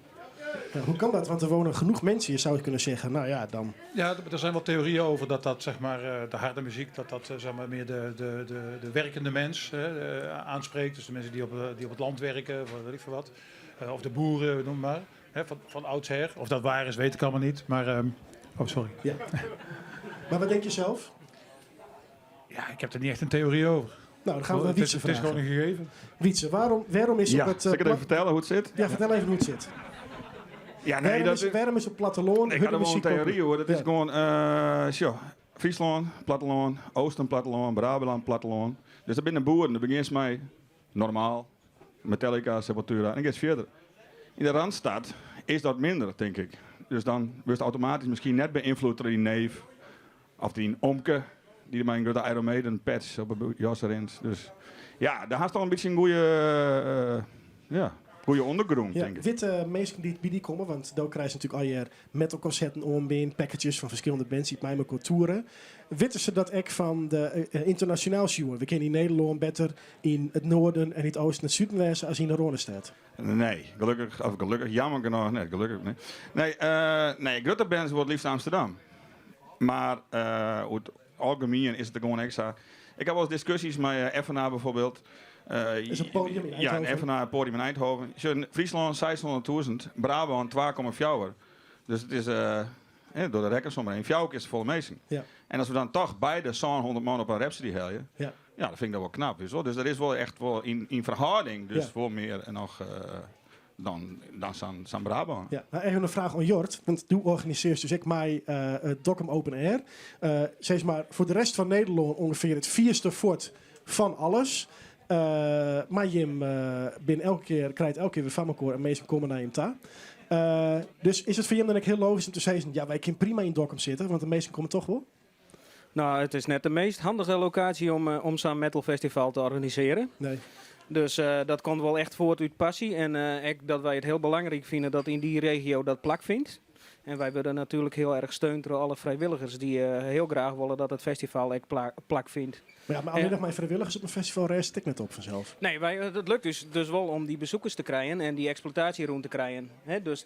Ja, hoe kan dat? Want er wonen genoeg mensen. Je zou kunnen zeggen, nou ja, dan... Ja, er zijn wel theorieën over dat dat, zeg maar, de harde muziek, dat dat, zeg maar, meer de werkende mens, hè, aanspreekt. Dus de mensen die op het land werken, of weet ik veel wat. Of de boeren, noem maar. Hè, van oudsher. Of dat waar is, weet ik allemaal niet. Maar, oh, sorry. Ja. Maar wat denk je zelf? Ja, ik heb er niet echt een theorie over. Nou, dan gaan we naar Wietse Het is vragen. gewoon een gegeven. Wietse, waarom is Ja, op het, zal ik het even vertellen hoe het zit? Ja, vertel even hoe het zit. Ja, nee, dat Waarom is op platteland Ik hun had er wel een muziek theorie populair? hoor. Dat is gewoon, tjoh, Friesland, platteland, Oosten platteland, Brabant platteland. Dus dat binnen boeren, dat begint mij normaal. Metallica, Sepultura en dan gaat het verder. In de Randstad is dat minder, denk ik. Dus dan wordt het automatisch misschien net beïnvloed door die neef of die omke die met een grote Iron Maiden patch op een jas erin. Dus ja, daar had al een beetje een goede, ja, goede ondergrond, denk ik. Witte mensen die bij die komen, want daar krijg je natuurlijk al je metalconcerten om in, packages van verschillende bands die bij elkaar toeren. Weten ze dat ook van de internationaal showen? We kennen in Nederland beter in het noorden en in het oosten en het zuiden wezen als in de Randstad. Nee, gelukkig, of gelukkig, jammer genoeg, nee, gelukkig, nee. Nee, nee, grote bands wordt liefst Amsterdam. Maar hoe het algemeen is het er gewoon extra. Ik heb wel eens discussies met FNA bijvoorbeeld. Is een podium in Ja, een Eindhoven? FNA een podium in Eindhoven. Zo, Friesland 600.000, Brabant 2,4. Dus het is hè, door de rekensom heen. Vier keer volle meesten. En als we dan toch beide zo'n 100 man op een Rhapsody halen, ja, dat vind ik dat wel knap. Weet je wel. Dus dat is wel echt wel in verhouding, dus wel meer en nog dan zo'n Brabant. Ja, nou, even een vraag aan Jort, want du organiseert dus ik mij het Dokkum Open Air. Zeg maar, voor de rest van Nederland ongeveer het vierste fort van alles. Maar Jim bin elke keer, krijgt elke keer weer van elkaar en meestal komen naar hem ta. Dus is het voor Jim dan ook heel logisch om te zeggen, ja, wij kunnen prima in Dokkum zitten, want de meesten komen toch wel? Nou, het is net de meest handige locatie om zo'n metal festival te organiseren. Nee. Dus dat komt wel echt voort uit passie. En ik, dat wij het heel belangrijk vinden dat in die regio dat plak vindt. En wij worden natuurlijk heel erg gesteund door alle vrijwilligers die heel graag willen dat het festival ook plak vindt. Maar alleen nog maar vrijwilligers op een festival rest ik net op vanzelf. Nee, het lukt dus wel om die bezoekers te krijgen en die exploitatie rond te krijgen. Hè? Dus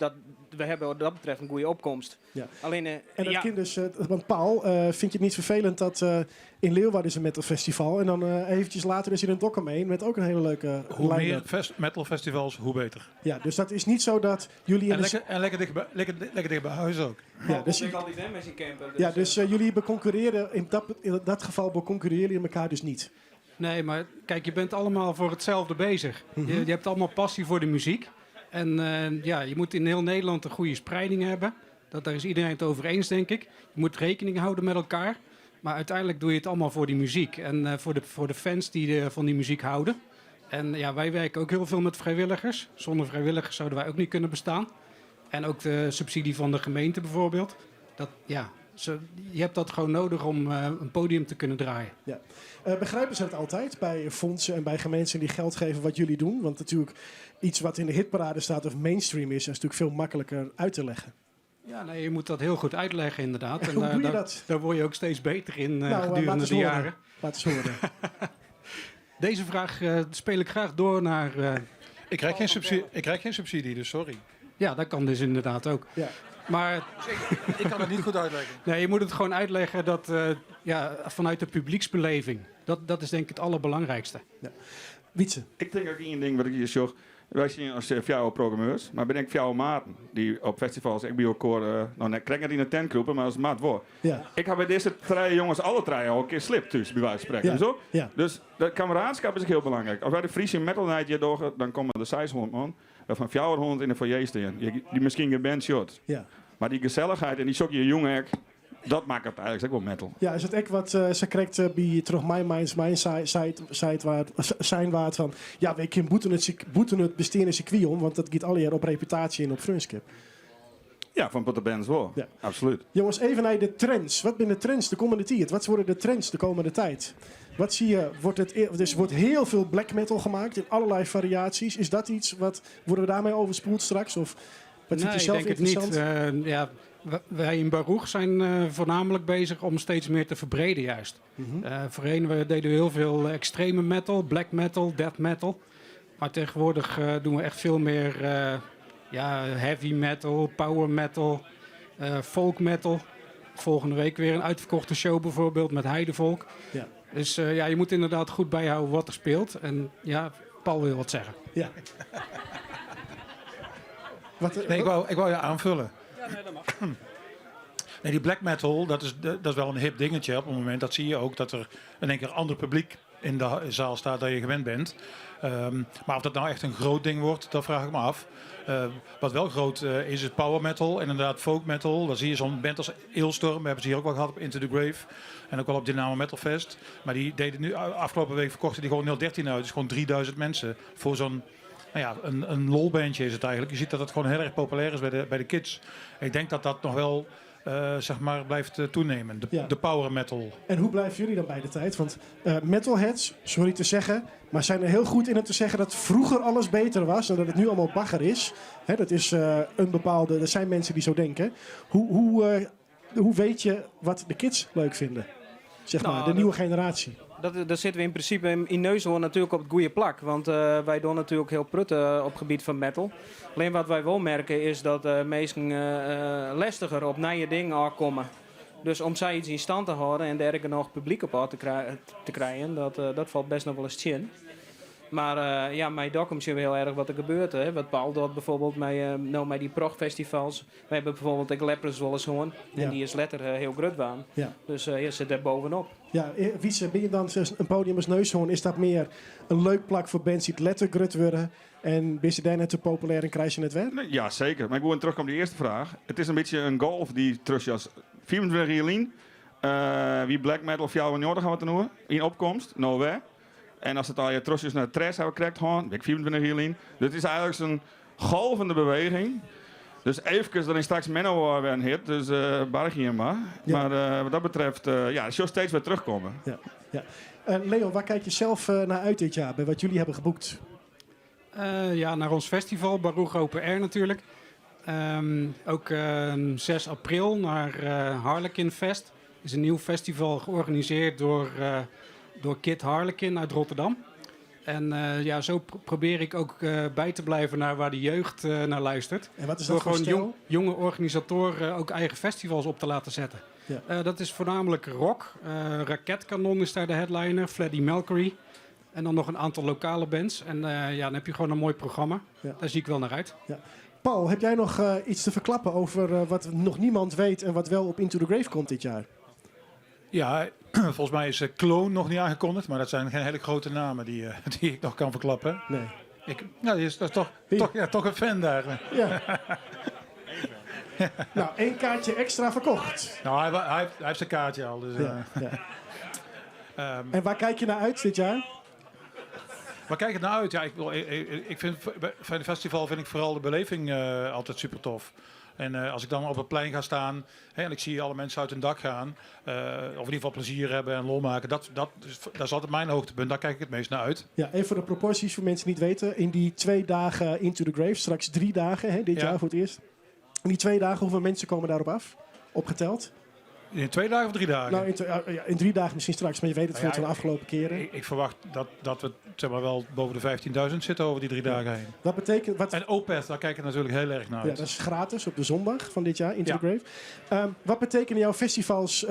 we hebben wat dat betreft een goede opkomst. Alleen En dat ja. kind dus, want Paul, vind je het niet vervelend dat in Leeuwarden is een metalfestival en dan eventjes later is er een Dokkum heen met ook een hele leuke Hoe meer line-up. metalfestivals, hoe beter. Ja, dus dat is niet zo dat jullie in En de lekker dicht bij huis ook. Ja, dus ik al die met zijn camper, dus, Ja, dus, jullie beconcurreren, in dat geval beconcurreren jullie elkaar dus niet. Nee, maar kijk, je bent allemaal voor hetzelfde bezig. Je hebt allemaal passie voor de muziek. En je moet in heel Nederland een goede spreiding hebben. Daar is iedereen het over eens, denk ik. Je moet rekening houden met elkaar. Maar uiteindelijk doe je het allemaal voor die muziek. En voor de fans die van die muziek houden. En wij werken ook heel veel met vrijwilligers. Zonder vrijwilligers zouden wij ook niet kunnen bestaan. En ook de subsidie van de gemeente bijvoorbeeld. Dat, ja, ze, je hebt dat gewoon nodig om een podium te kunnen draaien. Ja. Begrijpen ze dat altijd bij fondsen en bij gemeenten die geld geven wat jullie doen? Want natuurlijk iets wat in de hitparade staat of mainstream is, is natuurlijk veel makkelijker uit te leggen. Ja, nee, je moet dat heel goed uitleggen inderdaad. En Hoe doe je daar, dat? daar word je ook steeds beter in nou, gedurende de jaren. Laat eens horen. Deze vraag speel ik graag door naar... ik, krijg geen subsidie, ik krijg geen subsidie, dus sorry. Ja, dat kan dus inderdaad ook. Ja. Maar, ik kan het niet goed uitleggen. Nee, je moet het gewoon uitleggen dat, ja, vanuit de publieksbeleving. Dat is denk ik het allerbelangrijkste. Ja. Wietse? Ik denk ook één ding wat ik hier zag. Wij zien als jouw programmeurs, maar ben ik jouw maten die op festivals, ik ben ook koor, nou nee, krijg niet in de tent kroepen, maar als maat voor. Ja. Ik heb bij deze drie jongens alle drie al een keer slip thuis, bij wijze van spreken. Ja. Zo? Ja. Dus dat kameraadschap is ook heel belangrijk. Als wij de Friese Metal Night hier doorgaan, dan komen er 600 man, waarvan 400 in de foyer staan, die, die misschien geen band shot. Ja. Maar die gezelligheid en die sokje jong dat maakt het eigenlijk ook wel metal. Ja, is het echt wat ze krijgt bij terug mijn minds, mijn site, site waard, zijn waard van... Ja, wij kunnen boeten het bestaande circuit om, want dat gaat alle jaar op reputatie en op vriendschap. Ja, van de bands wel. Ja. Absoluut. Jongens, even naar de trends. Wat zijn de trends de komende tijd? Wat worden de trends de komende tijd? Wat zie je? Wordt het, dus wordt heel veel black metal gemaakt in allerlei variaties. Is dat iets wat... Worden we daarmee overspoeld straks? Of wat nee, vind je zelf ik denk het interessant? niet. Ja, wij in Baroeg zijn voornamelijk bezig om steeds meer te verbreden juist. Mm-hmm. Voorheen we deden we heel veel extreme metal, black metal, death metal. Maar tegenwoordig doen we echt veel meer ja, heavy metal, power metal, folk metal. Volgende week weer een uitverkochte show bijvoorbeeld met Heidevolk. Ja. Dus ja, je moet inderdaad goed bijhouden wat er speelt. En ja, Paul wil wat zeggen. Ja. Wat, nee, ik wou je aanvullen. Ja, nee, dat mag. Nee, die black metal, dat is wel een hip dingetje op het moment. Dat zie je ook, dat er in één keer ander publiek in de zaal staat dan je gewend bent. Maar of dat nou echt een groot ding wordt, dat vraag ik me af. Wat wel groot is, is power metal en inderdaad folk metal. Dan zie je zo'n band als Alestorm, we hebben ze hier ook wel gehad op Into the Grave. En ook wel op Dynamo Metal Fest. Maar die deden nu, afgelopen week verkochten die gewoon 013 uit. Dus gewoon 3000 mensen voor zo'n... Nou ja, een lolbandje is het eigenlijk. Je ziet dat het gewoon heel erg populair is bij de kids. Ik denk dat dat nog wel zeg maar blijft toenemen. De power metal. En hoe blijven jullie dan bij de tijd? Want metalheads, sorry te zeggen, maar zijn er heel goed in om te zeggen dat vroeger alles beter was en dat het nu allemaal bagger is. Hè, dat is een bepaalde. Er zijn mensen die zo denken. Hoe weet je wat de kids leuk vinden? Zeg maar, nou, de nieuwe generatie. Daar zitten we in principe in Neushoorn natuurlijk op het goede plak. Want wij doen natuurlijk heel prutten op het gebied van metal. Alleen wat wij wel merken is dat mensen lastiger op nieuwe dingen aankomen. Dus om zij iets in stand te houden en daar nog publiek op aan te krijgen, dat valt best nog wel eens in. Maar ja, bij Dokkum zien we heel erg wat er gebeurt. Hè. Wat Paul doet bijvoorbeeld nou, met die progfestivals. We hebben bijvoorbeeld de Leprous wel eens hoorn. En Ja. die is letter heel groot waan. Ja. Dus je zit daar bovenop. Ja, Wietse, ben je dan een podium als Neushoorn? Is dat meer een leuk plak voor bands die het lettergrut worden? En ben je daar net te populair en krijg je het weer? Nee, ja, zeker. Maar ik wil terugkomen op die eerste vraag. Het is een beetje een golf die terug is. 24 jaar wie black metal of jou en Jorden gaan we het noemen. In opkomst, no way. En als het al je terug is naar Tres hebben we gewoon, ik 24 jaar Dus het is eigenlijk zo'n golvende beweging. Dus even, dan is straks Manowar weer een hit, dus barg je maar. Ja. Maar wat dat betreft, ja, het zal steeds weer terugkomen. Ja, ja. Leon, waar kijk je zelf naar uit dit jaar, bij wat jullie hebben geboekt? Ja, naar ons festival, Baroeg Open Air natuurlijk. Ook 6 april naar Harlequin Fest. Het is een nieuw festival georganiseerd door Kid Harlequin uit Rotterdam. En ja, zo probeer ik ook bij te blijven naar waar de jeugd naar luistert. En wat is Door dat voor gewoon stijl? jonge organisatoren ook eigen festivals op te laten zetten. Ja. Dat is voornamelijk rock. Raketkanon is daar de headliner, Freddie Mercury. En dan nog een aantal lokale bands. En ja, dan heb je gewoon een mooi programma. Ja. Daar zie ik wel naar uit. Ja. Paul, heb jij nog iets te verklappen over wat nog niemand weet en wat wel op Into the Grave komt dit jaar? Ja, volgens mij is Clone nog niet aangekondigd, maar dat zijn geen hele grote namen die ik nog kan verklappen. Nee. Nou, die is, dat is toch een fan daar. Ja. Nou, 1 kaartje extra verkocht. Nou, hij heeft zijn kaartje al. Dus, Ja, ja. En waar kijk je naar uit dit jaar? Waar kijk ik naar uit? Ja, ik, bedoel, ik, ik vind van het festival vind ik vooral de beleving altijd super tof. En als ik dan op het plein ga staan, hè, en ik zie alle mensen uit hun dak gaan, of in ieder geval plezier hebben en lol maken, dat is altijd mijn hoogtepunt. Daar kijk ik het meest naar uit. Ja, even voor de proporties voor mensen die niet weten. In die 2 dagen Into the Grave, straks 3 dagen, hè, dit jaar voor het eerst. In die 2 dagen, hoeveel mensen komen daarop af? Opgeteld? In 2 dagen of 3 dagen? Nou, ja, in 3 dagen misschien straks, maar je weet het Nou ja, van de afgelopen keren. Ik verwacht dat we, zeg maar, wel boven de 15.000 zitten over die 3 dagen heen. Wat betekent... Wat, En Opeth, daar kijk ik natuurlijk heel erg naar Ja, uit. dat is gratis op de zondag van dit jaar, Into the Grave. Wat betekenen jouw festivals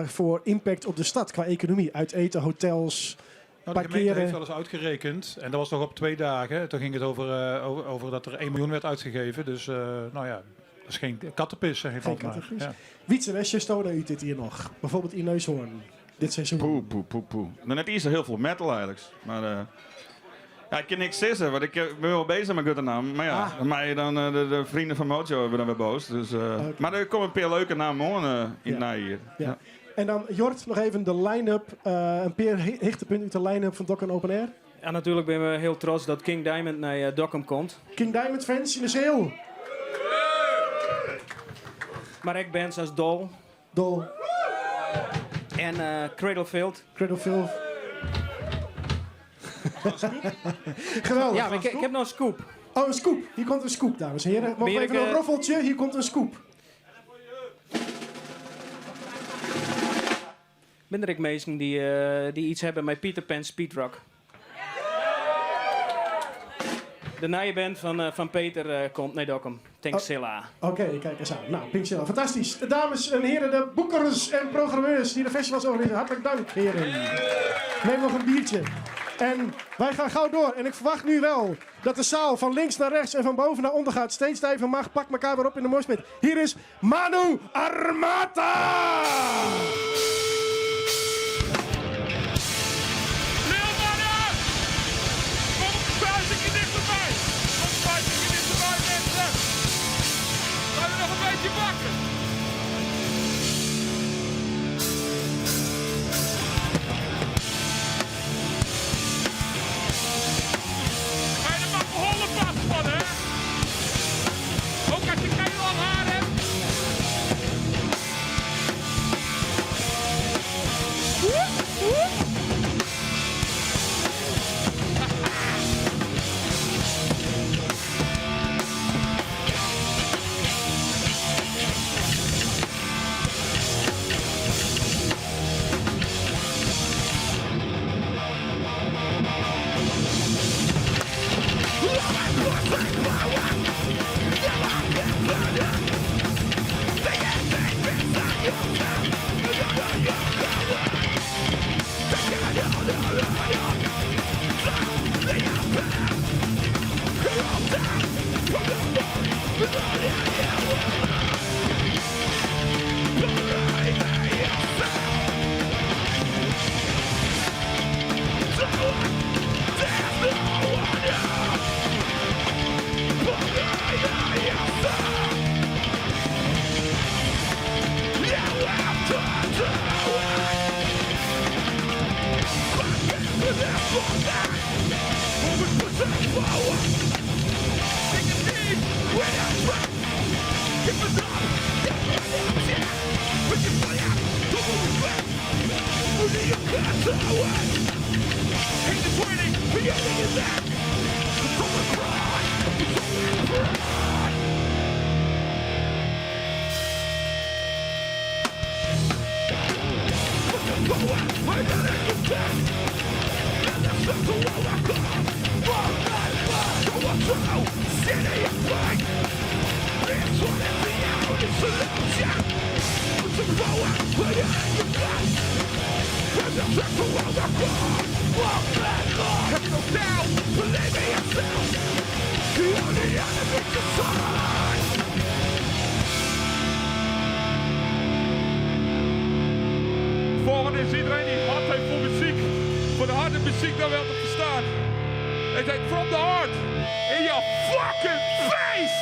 voor impact op de stad qua economie? Uit eten, hotels, Nou, de gemeente parkeren? heeft wel eens uitgerekend. En dat was nog op 2 dagen. Toen ging het over dat er 1 miljoen werd uitgegeven. Dus nou ja, dat is geen kattenpis, zeg ik Geen altijd maar. kattenpis. Ja. Wietse, waar uit dit hier nog? Bijvoorbeeld in Neushoorn, dit seizoen. Poeh, poeh, poeh, poeh. Nou, net is er heel veel metal eigenlijk. Maar ja, ik kan niks zeggen, want ik ben wel bezig met naam. Maar ja, Ah. mij dan, de vrienden van Mojo hebben dan weer boos. Dus, Maar er komen een paar leuke namen aan in het najaar. Ja. En dan Jort, nog even de line-up. Een paar hichtepunten uit de line-up van Dokkum Open Air. Ja, natuurlijk ben we heel trots dat King Diamond naar Dokkum komt. King Diamond fans in de zaal. Maar ook bands als Dol. Dol. En Cradle Filth. Cradle Filth. Geweldig. Ja, maar ik heb nog een scoop. Oh, een scoop. Hier komt een scoop, dames en heren. Mogen we Ben ik, even een roffeltje? Hier komt een scoop. Ben er ook mensen die iets hebben met Peter Pan Speedrock. De nieuwe band van Peter komt naar Dokkum. Tankzilla. Oké, kijk eens aan. Nou, Pinkzilla, fantastisch. Dames en heren, de boekers en programmeurs die de festivals organiseren. Hartelijk dank, heren. Neem nog een biertje. En wij gaan gauw door. En ik verwacht nu wel dat de zaal van links naar rechts en van boven naar onder gaat. Steeds stijver mag. Pak elkaar weer op in de moshpit. Hier is Manu Armata! Leeuwarden! Kom een buitje dichterbij! Kom een buitje dichterbij, mensen! Gaan we nog een beetje wakker? Ga je er maar hollen vast van, hè? Ook als je geen lang haar hebt. Woep, woep. Volgende is iedereen die hart heeft voor muziek. Voor de harde muziek dan wel te verstaan. Het heet From the Heart. In your fucking face!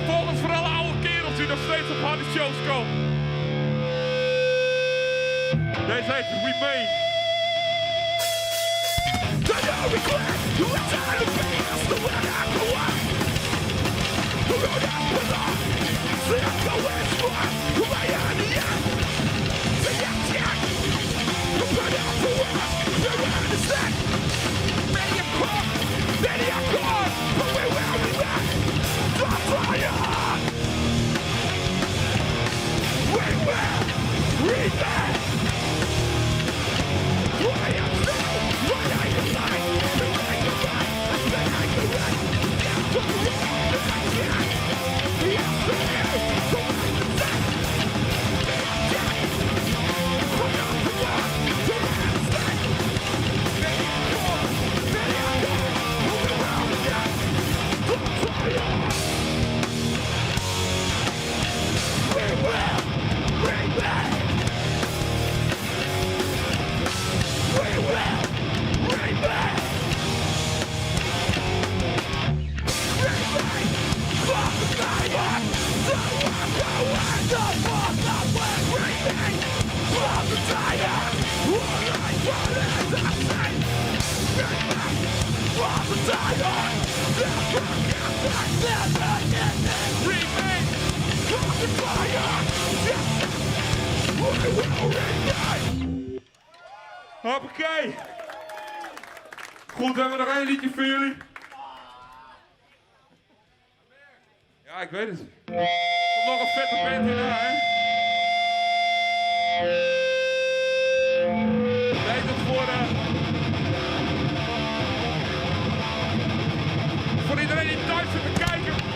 Volgens voor alle oude kerels die nog steeds op harde shows komen. Deze heet Remain. Hoppakee. Goed, we hebben nog één liedje voor jullie. Ja, ik weet het. Er komt nog een vette band hierna, hè? Weet het voor, voor iedereen die thuis zit te kijken.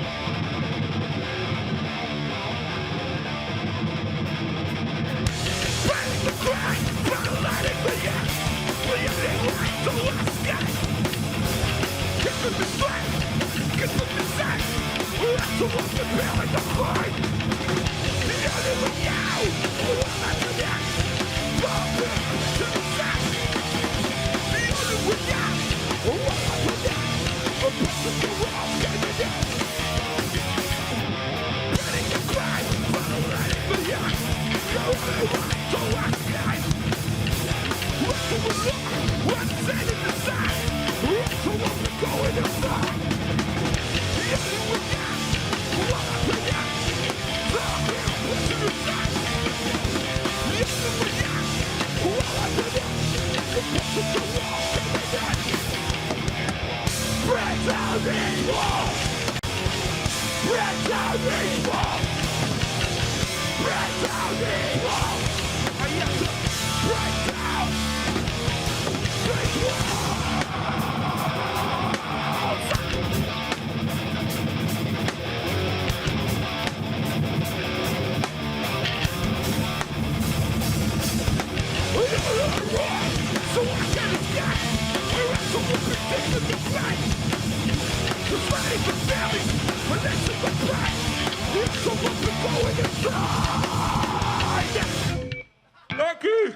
Dank u!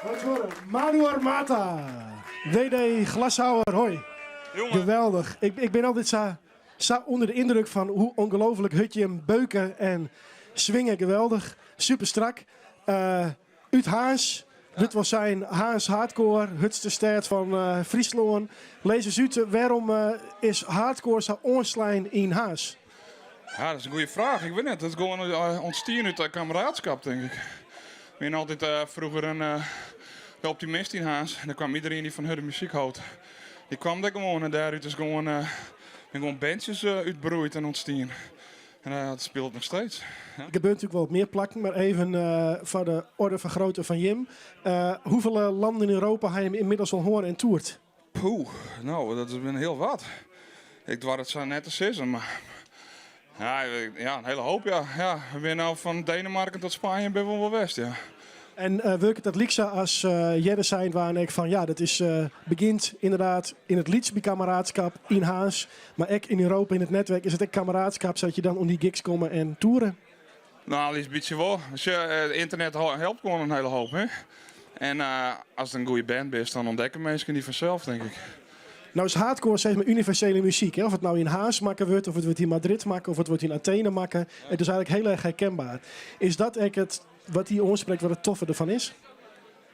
Wat horen? Manu Armata. WD Glashouwer, hoi. Geweldig. Ik, ik ben altijd zo, zo onder de indruk van hoe ongelooflijk hurd jim beuken en swingen. Geweldig. Super strak. Uh, út Harns. Dit was zijn Harns Hardcore, hurdste stêd fan uh, Fryslân. Lis ris út, wêrom uh, is hardcore sa oanslein yn Harns? Ja, dat is in goede fraach. Ik wit net. Dat is gewoan ûntstien út kameraadschap, tink ik. We wiene altyd froeger in de Optimist yn Harns. En dêr kaam iderien dy't fan hurde muzyk hold. Dy kaam dêr gewoan en dêrút is gewoan, binne gewoan bandsjes útgroeid en ûntstien. En dat spilet noch steeds. Ja. Der gebeurt natuerlik wol op mear plakken, mar even foar de orde fan grootte fan jim. Hoefolle lannen yn Europa ha jim ynmiddels al hân en toerd? Poeh, no, dat is hiel wat. Ik doar it sa net te sizzen, mar ja, ja, in hiele hoop, ja. Ja, we binne no fan Denemarken tot Spanje binne we wol west, ja. En uh, wurket dat lyksa as uh, earder sein waard ek fan ja, dat is uh, begjint ynderdaad yn it lyts by kameraadskap yn Harns, mar ek yn Europa yn it netwurk is it ek kameraadskap sadat je dan oan dy gigs komme en toeren? No, in lyts bytsje wol. Sjoch, ynternet helpt gewoan in hiele hoop. Hè? En ast in goede band bist, dan ûntdekke minsken dy fansels, tink ik. No is hardcore sis mar universele muzyk. Hè? Oft it no yn Harns makke wurdt, of it wurdt yn Madrid makke, of it wurdt yn Athene makke. It is eigentlik hiel erch herkenber. Is dat ek it wat dy oansprekt, wat it toffe derfan is?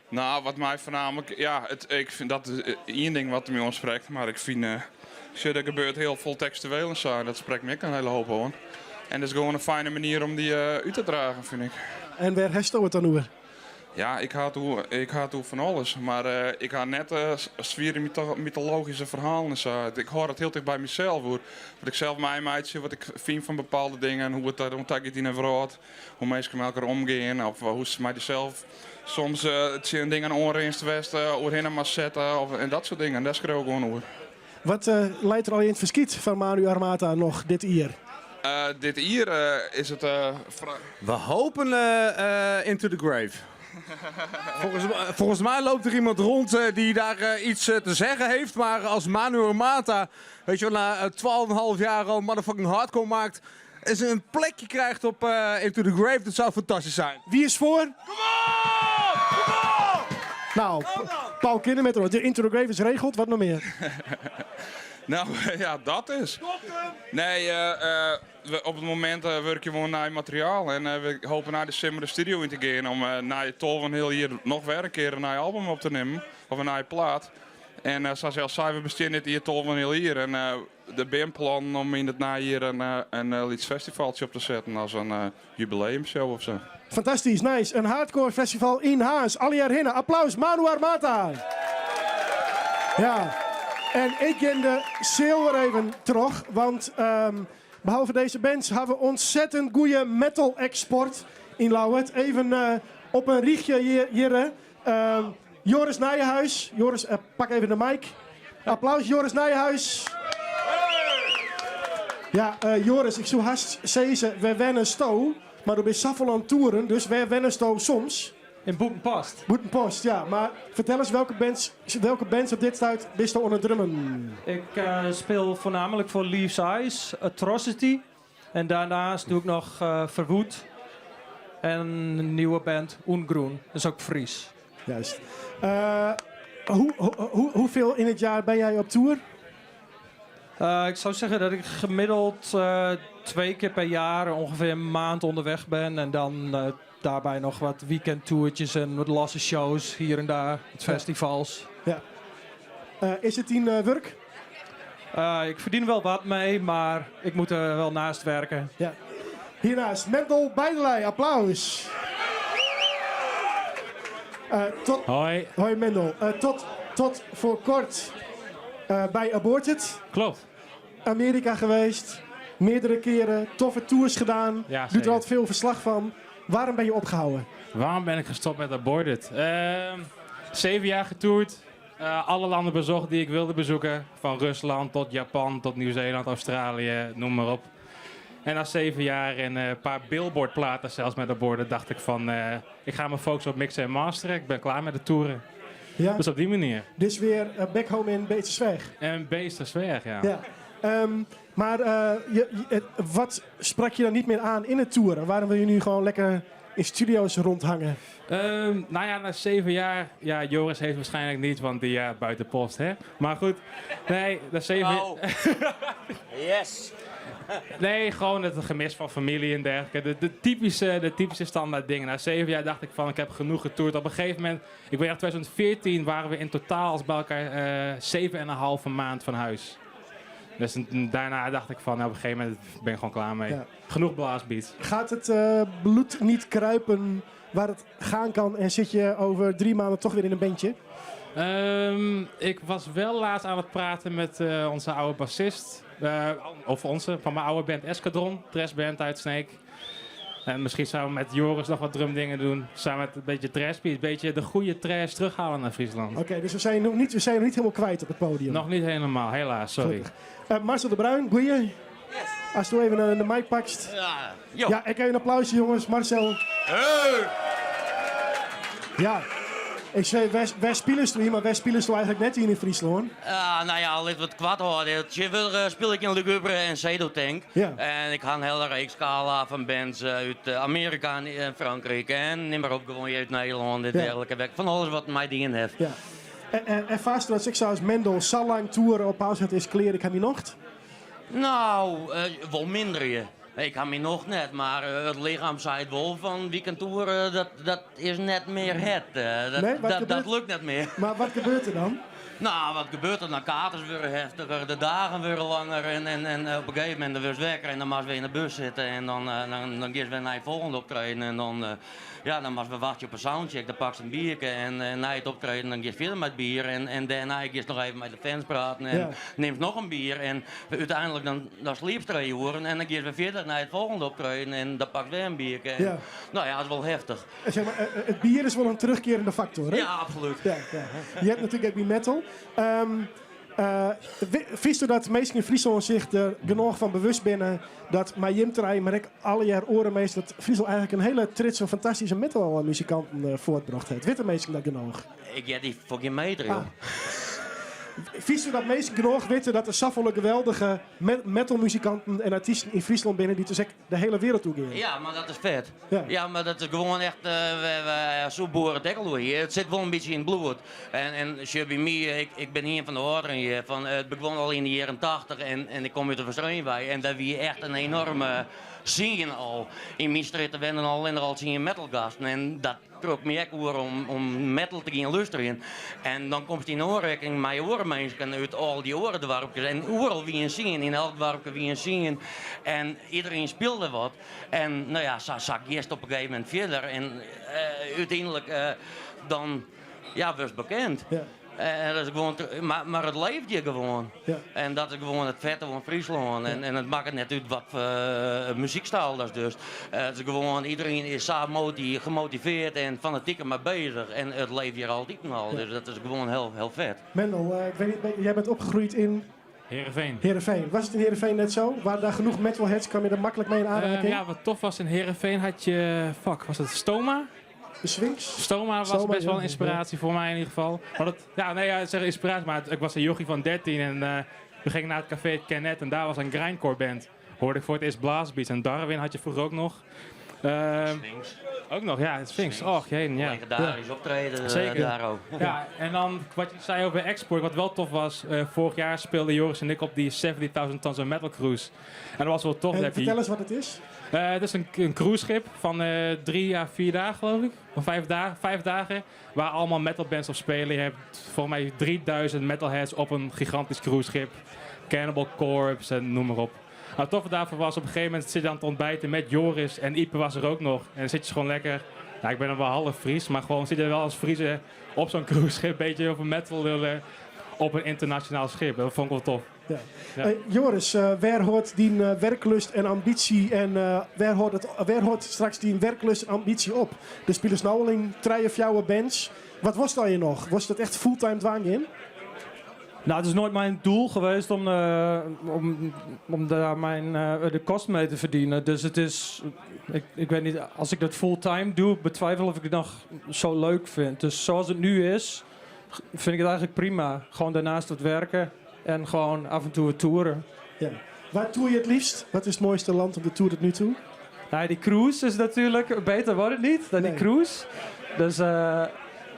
No, wat my foarnaamlik, ja, it, ik fyn dat is ien ding wat my oansprekt, mar ik fyn, sjoch, der gebeurt hiel folle tekstueel en sa, en dat sprekt my ek in hiele hoop oan. En dat is gewoan in fijne manier om dy út te dragen, fyn ik. En wêr hasto it dan oer? Ja, ik ha it oer, ik ha it oer fan alles, mar ik ha net swiere mytologyske ferhalen en sa. Ik hâld it hiel ticht by mysels oer wat ik sels meimeitsje, wat ik fyn fan bepaalde dingen, hoe't it der oan ta giet yn 'e wrâld, hoe minsken mei elkoar omgean of hoe'tst mei dysels soms tsjin dingen oanrinst wêr'tst oerhinne moatst sette of, en dat soart dingen. Dêr skriuw ik gewoan oer. Wat leit der al yn it ferskiet fan Manu Armata noch dit jier? Dit jier is it. We hopen Into the Grave. Volgens, volgens mij loopt er iemand rond die daar iets te zeggen heeft. Maar als Manu Armata, weet je wel, na 12,5 jaar al motherfucking hardcore maakt eens een plekje krijgt op Into the Grave, dat zou fantastisch zijn. Wie is foar? Kom op! Kom op! No, Paul Kindermet, de Into the Grave is regeld. Wat noch mear? No, ja, dat is. Nee, we, op it momint wurkje we oan nij materiaal. En we hoopje nei de simmer de studio yn te gean om nei 12,5 jier noch wer in kear in nij album op te nimmen. Of in nije plaat. En sa as ik al sei, we besteane dit jier 12,5 jier. En der binne plannen om yn it neijier in, in lyts festivaltsje op te setten as in jubileumshow of sa. Fantastysk, nice. In hardcore festival yn Harns. Allegear hinne. Applaus, Manu Armata. Ja, en ik gean de seal wer even troch, want um, behalve dizze bands ha we ontzettend goede metal export yn Ljouwert. Even uh, op in rychje hjir. hjir um, Joris Nijenhuis. Joris, uh, pak even de mic. Applaus, Joris Nijenhuis. Ja, uh, Joris, ik soe hast sizze, wêr wennesto? Mar do bist safolle oan it toeren, dus wêr wennesto soms? Yn Bûtenpost. Bûtenpost, ja. Mar fertel ris, welke bands, welke bands op dit stuit bisto oan it drummen? Ik uh, speel voornamelijk voor Leaves Eyes, Atrocity. En daarnaast doe ik nog uh, Verwoed en een nieuwe band, Ungroen. Dat is ook Fries. Juist. Uh, hoe, hoe, hoeveel in het jaar ben jij op tour? Uh, ik zou zeggen dat ik gemiddeld uh, twee keer per jaar ongeveer een maand onderweg ben. En dan uh, daarbij nog wat weekendtoertjes en wat losse shows hier en daar, het festivals. Ja. is it dyn wurk? ik verdien wel wat mee, maar ik moet er wel naast werken. Ja. Hiernaast Mendel Bijdelij, applaus. Uh, tot, Hoi. Hoi Mendel. Uh, tot Tot voor kort eh, bij Aborted. Klopt. Amerika geweest, meerdere keren, toffe tours gedaan. Ja, Doet zeker. er altijd veel verslag van. Waarom ben je opgehouden? Waarom ben ik gestopt met Aborted? 7 jaar getoerd. Alle landen bezocht die ik wilde bezoeken. Van Rusland tot Japan, tot Nieuw-Zeeland, Australië, noem maar op. En na 7 jaar en een paar billboardplaten zelfs met Aborted dacht ik van... ik ga me focussen op mixen en masteren. Ik ben klaar met de toeren. Ja. Dus op die manier. Dus weer back home in Beetsterzwaag. En Beetsterzwaag, ja. Ja. Maar wat sprak je dan niet meer aan in het toeren? Waarom wil je nu gewoon lekker in studio's rondhangen? Nou ja, na 7 jaar... Ja, Joris heeft waarschijnlijk niet, want die ja, buiten post, hè? Maar goed, nee, na 7 Oh. Yes. Nee, gewoon het gemis van familie en dergelijke. De typische standaard dingen. Na 7 jaar dacht ik van, ik heb genoeg getoerd. Op een gegeven moment, ik weet nog, 2014 waren we in totaal als bij elkaar 7,5 maand van huis. Dus daarna dacht ik van, nou, op een gegeven moment ben ik gewoon klaar mee. Ja. Genoeg blastbeats. Gaat het bloed niet kruipen waar het gaan kan en zit je over 3 maanden toch weer in een bandje? Ik was wel laatst aan het praten met onze oude bassist. Of onze, van mijn oude band Escadron, thrashband uit Sneek. En misschien zouden we met Joris nog wat drumdingen doen. Samen met een beetje thrashbeat, een beetje de goede thrash terughalen naar Friesland. Oké, dus we zijn nog niet helemaal kwijt op het podium. Nog niet helemaal, helaas, sorry. Gelukkig. Marcel de Bruin, goeie. Yes. Als du even de mic pakt. Ja, jo. Ja, ik heb een applausje jongens, Marcel. Hey. Ja. Ik zei, wij spelen toch hier, maar wij spelen toch eigenlijk net hier in Friesland? Ja, nou ja, laten we het kwart houden. Het is wel speel ik in Lugubre en Cedotank. Ja. En ik ga een hele reeks scala van bands uit Amerika en Frankrijk. En neem maar op, gewoon uit Nederland en Ja. dergelijke. Van alles wat mij dien heeft. Ja. En vast dat ik zoals Mendel zo lang toeren op pauze had is kleren, ik heb die nog? Nou, wel minder je. Ik had me nog net, maar het lichaam zei het wel van weekendtoeren, dat is net meer het. Nee, wat Dat gebeurt lukt net meer. Maar wat gebeurt er dan? Nou, wat gebeurt er dan? Katers worden heftiger, de dagen worden langer en op een gegeven moment dan word je wakker en dan mag je weer in de bus zitten en dan ga je weer naar je volgende optreden en dan mag je wachten op een soundcheck, dan pak je een biertje en na het optreden dan ga je verder met bier en daarna ga je nog even met de fans praten en Ja. neemt nog een bier en uiteindelijk dan sliep je 3 uur en dan ga je weer verder naar het volgende optreden en dan pak je weer een biertje. En, Ja. Nou ja, dat is wel heftig. En zeg maar, het bier is wel een terugkerende factor, hè? Ja, absoluut. Ja, ja. Je hebt natuurlijk ook die metal. Wist u dat de meesten in Friesland zich er genoeg van bewust binnen dat mijn Jimterij, maar ik alle jaar oren meest dat Friesland eigenlijk een hele trits van fantastische metalmuzikanten voortbracht heeft. Weet de meesten dat genoeg? Ik heb die fucking meter, joh. Ah. Wist u dat meesten genoeg weten dat er zoveel geweldige metalmuzikanten en artiesten in Friesland binnen die dus echt de hele wereld toe gaan? Ja, maar dat is vet. Ja. Ja, maar dat is gewoon echt, we zo boren dekkel hier. Het zit wel een beetje in het bloed. En bij mij, ik ben hier van de ouderen hier. Van, het begon al in de jaren 80 en ik kom uit de Verstreenwei. En daar wie echt een enorme scene al. In mijn straat wennen al en al zien metalgasten. En dat trok me echt oor om metal te gaan luisteren. En dan komt die in aanraking met oormensen uit al die oordorpjes. En overal wie een scene, in elk dorpje wie een scene. En iedereen speelde wat. En nou ja, zag ik eerst op een gegeven moment verder. En uiteindelijk dan, ja, was bekend. Ja. Dat is gewoon te-, maar het leeft je gewoon. Ja. En dat is gewoon het vette van Friesland. En Ja. het maakt het net uit wat voor muziekstijl dat is dus. Het is gewoon, iedereen is zo gemotiveerd en fanatiek ermee bezig. En het leeft hier altijd al. Ja. Dus dat is gewoon heel, heel vet. Mendel, ik weet niet, jij bent opgegroeid in... Heerenveen. Heerenveen. Was het in Heerenveen net zo? Waren daar genoeg metalheads? Kwam je er makkelijk mee in aanraking? Ja, wat tof was in Heerenveen had je... Fuck, was dat Stoma? De Sphinx? Stoma was Stoma, best wel ja. een inspiratie voor mij in ieder geval. Maar dat, ja, nee, ja, ik zeg inspiratie, maar ik was een jochie van 13 en we gingen naar het café het Kennet en daar was een grindcore band. Hoorde ik voor het eerst Blastbeats en Darwin had je vroeger ook nog. Sphinx. Ook nog, ja, het Sphinx. Sphinx. Och, jee, ja. Legendarisch optreden Zeker. daar ook. Ja, en dan wat je zei over export, wat wel tof was, vorig jaar speelden Joris en ik op die 70.000 Tons of Metal Cruise. En dat was wel tof. En Dat heb je vertel eens wat het is. Het is een cruiseschip van 3 à 4 dagen, geloof ik. Of 5 dagen, waar allemaal metalbands op spelen. Je hebt volgens mij 3000 metalheads op een gigantisch cruiseschip. Cannibal Corpse en noem maar op. Het toffe daarvan was, op een gegeven moment zit je aan het ontbijten met Joris en Ipe was er ook nog. En dan zit je gewoon lekker Ja, ik ben dan wel half Fries, maar gewoon zit je wel als Friese op zo'n cruiseschip een beetje over metal lullen op een internationaal schip. Dat vond ik wel tof. Ja. Ja. Joris, waar hoort die werklust en ambitie en waar hoort straks die werklust en ambitie op? De spelers nou al in drie of jouw bands. Wat was dat je nog? Was dat echt fulltime dwang in? Nou, het is nooit mijn doel geweest om daar de kost mee te verdienen. Dus het is, ik weet niet, als ik dat fulltime doe, betwijfel of ik het nog zo leuk vind. Dus zoals het nu is, vind ik het eigenlijk prima. Gewoon daarnaast wat werken en gewoon af en toe wat toeren. Ja. Waar toer je het liefst? Wat is het mooiste land op de tour tot nu toe? Nou, die cruise is natuurlijk, beter wordt het niet dan die cruise. Dus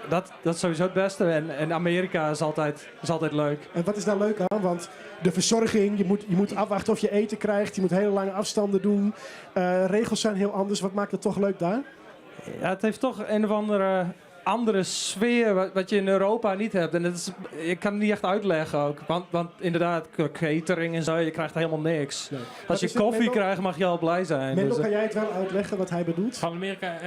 dat is sowieso het beste. En Amerika is altijd leuk. En wat is daar leuk aan? Want de verzorging, je moet afwachten of je eten krijgt. Je moet hele lange afstanden doen. Regels zijn heel anders. Wat maakt het toch leuk daar? Ja, het heeft toch een of andere sfeer wat je in Europa niet hebt. En ik kan het niet echt uitleggen ook. Want inderdaad, catering en zo, je krijgt helemaal niks. Nee. Als Wat je is het, koffie Mendel? krijgt, mag je al blij zijn. Mendel, Dus, kan jij het wel uitleggen wat hij bedoelt? Van Amerika,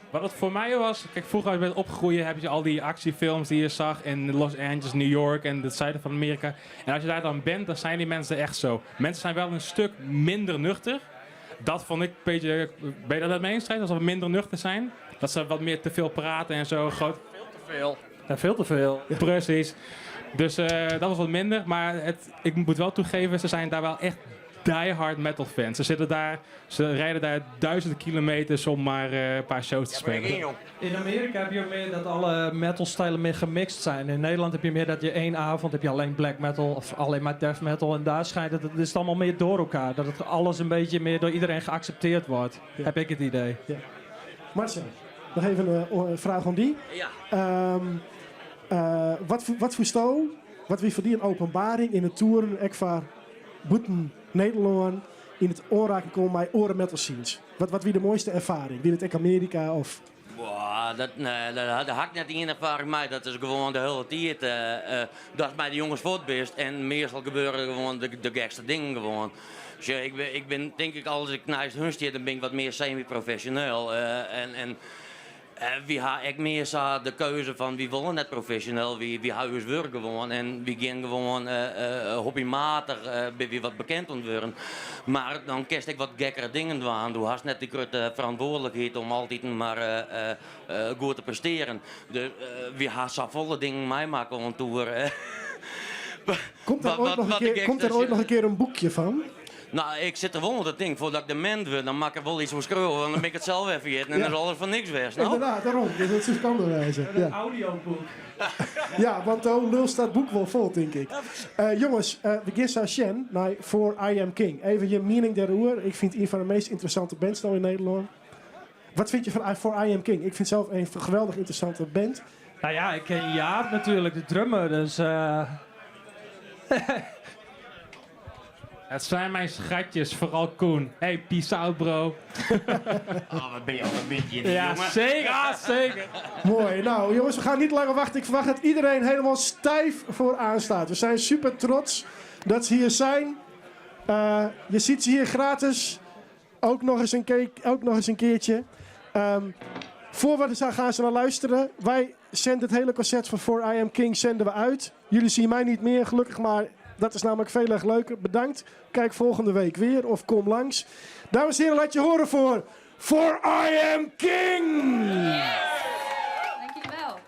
wat het voor mij was... Kijk, vroeger als je bent opgegroeid, heb je al die actiefilms die je zag in Los Angeles, New York en het zuiden van Amerika. En als je daar dan bent, dan zijn die mensen echt zo. Mensen zijn wel een stuk minder nuchter. Dat vond ik een beetje... Ben je dat mee eens, Strijd? Dat ze wat minder nuchter zijn? Dat ze wat meer te veel praten en zo. Groot... Veel te veel. Ja, veel te veel. Ja. Precies. Dus dat was wat minder. Maar ik moet wel toegeven, ze zijn daar wel echt diehard metal fans. Ze zitten daar, ze rijden daar duizenden kilometers om maar een paar shows te spelen. In Amerika heb je ook meer dat alle metalstijlen meer gemixt zijn. In Nederland heb je meer dat je één avond heb je alleen black metal of alleen maar death metal. En daar schijnt het, het is allemaal meer door elkaar. Dat het alles een beetje meer door iedereen geaccepteerd wordt. Heb ik het idee. Ja. Marcel, nog even een vraag om die. Ja. Wat voor sto, wat wie voor die een openbaring in het toeren, ekvaar, boeten, Nederland, in het oorraken komen bij oren metal scenes? Wat wie de mooiste ervaring? Wie het ek Amerika of... Boah, dat, nee, dat, dat hakt net in ervaring mij. Dat is gewoon de hele tijd. Dat mij de jongens voortbist. En meestal gebeuren gewoon de gekste dingen gewoon. Dus ja, ik ben denk ik als ik naast hun zit, dan ben ik wat meer semi-professioneel. En wie ha ik meer zo de keuze van wie willen net professioneel, wie huis werken gewoon en wie gaan gewoon hobbymatig bij wie wat bekend ontworpen. Maar dan kerst ik wat gekkere dingen doen. Du hast net die grote verantwoordelijkheid om altijd maar goed te presteren. Dus wie ha zo volle dingen meemaken om toer. Komt er ooit nog een keer een boekje van? Nou, ik zit er wel met dat ding. Voordat ik dement word, dan maak ik er wel iets voor schreeuwen. Want dan ben ik het zelf even vergeten en dan is alles van niks weg. Nou? Inderdaad, daarom. Dus dat is kan bewijzen. Een audioboek. Ja, want oh, lul staat boek wel vol, denk ik. Jongens, we gaan zo Shen naar For I Am King. Even je mening daarover. Ik vind het een van de meest interessante bands nou in Nederland. Wat vind je van For I Am King? Ik vind zelf een geweldig interessante band. Nou ja, ik ken Jaap natuurlijk, de drummer, dus. Het zijn mijn schatjes, vooral Koen. Hey, peace out, bro. Oh, wat ben je al een beetje in die Ja, jongen. zeker. Ah, zeker. Mooi. Nou, jongens, we gaan niet langer wachten. Ik verwacht dat iedereen helemaal stijf vooraan staat. We zijn super trots dat ze hier zijn. Je ziet ze hier gratis. Ook nog eens een, ook nog eens een keertje. Voor we gaan ze naar luisteren. Wij zenden het hele concert van For I Am King zenden we uit. Jullie zien mij niet meer, gelukkig maar. Dat is namelijk veel erg leuker. Bedankt. Kijk volgende week weer of kom langs. Dames en heren, laat je horen voor For I Am King! Dank jullie wel.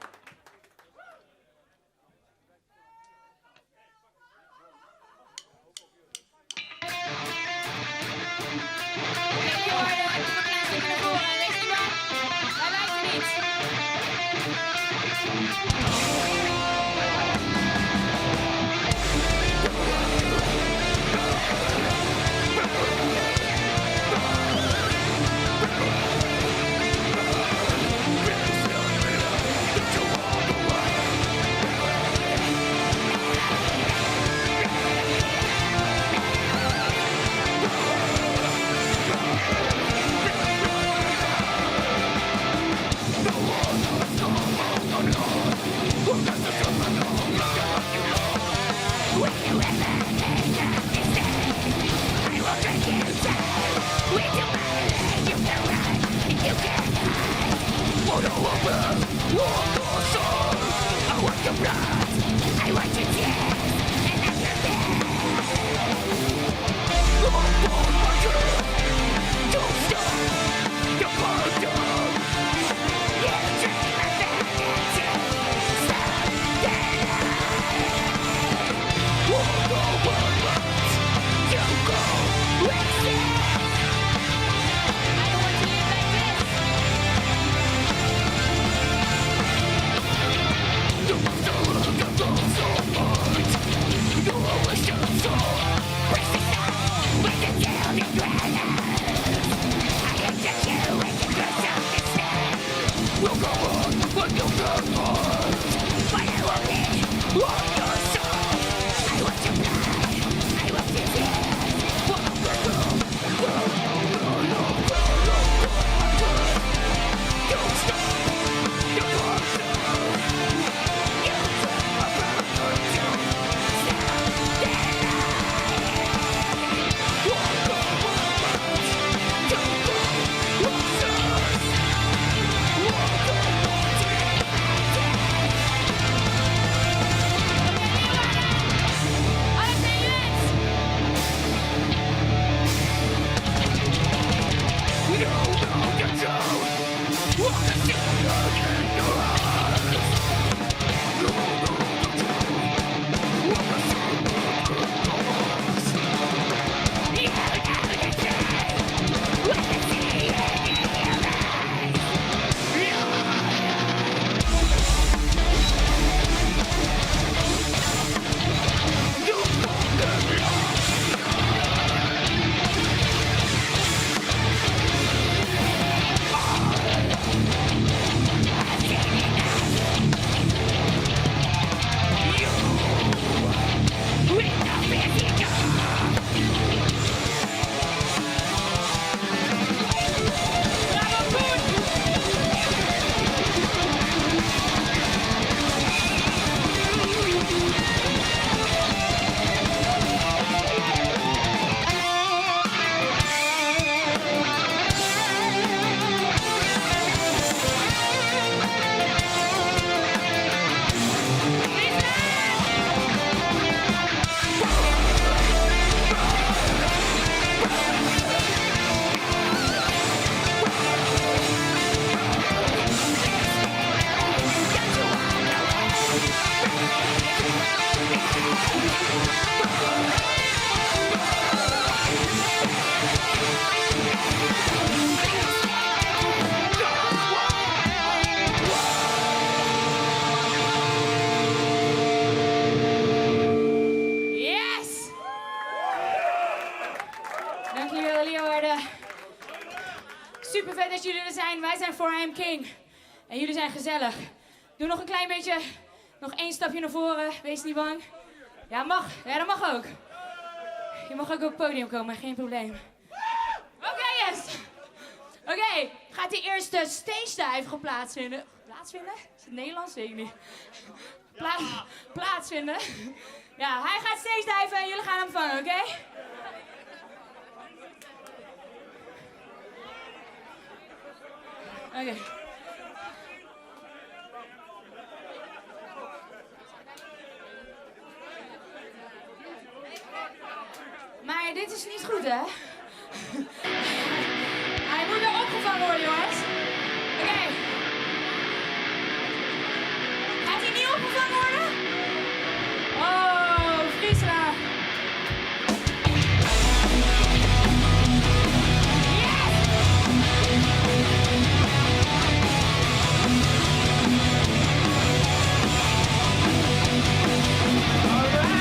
Thank you. Yes! Dank jullie wel, Leeuwarden. Super vet dat jullie er zijn. Wij zijn For I Am King. En jullie zijn gezellig. Doe nog een klein beetje, nog één stapje naar voren. Wees niet bang. Ja, mag. Ja, dat mag ook. Je mag ook op het podium komen, geen probleem. Oké, yes. Oké, gaat de eerste stage dive plaatsvinden? Plaatsvinden? Is het Nederlands? Weet ik niet. Plaatsvinden. Ja, hij gaat stage diven en jullie gaan hem vangen, oké? Oké. Maar dit is niet goed, hè? Hij moet weer opgevangen worden, jongens. Oké. Gaat hij niet opgevangen worden? Oh, Friesland. Yes! All right.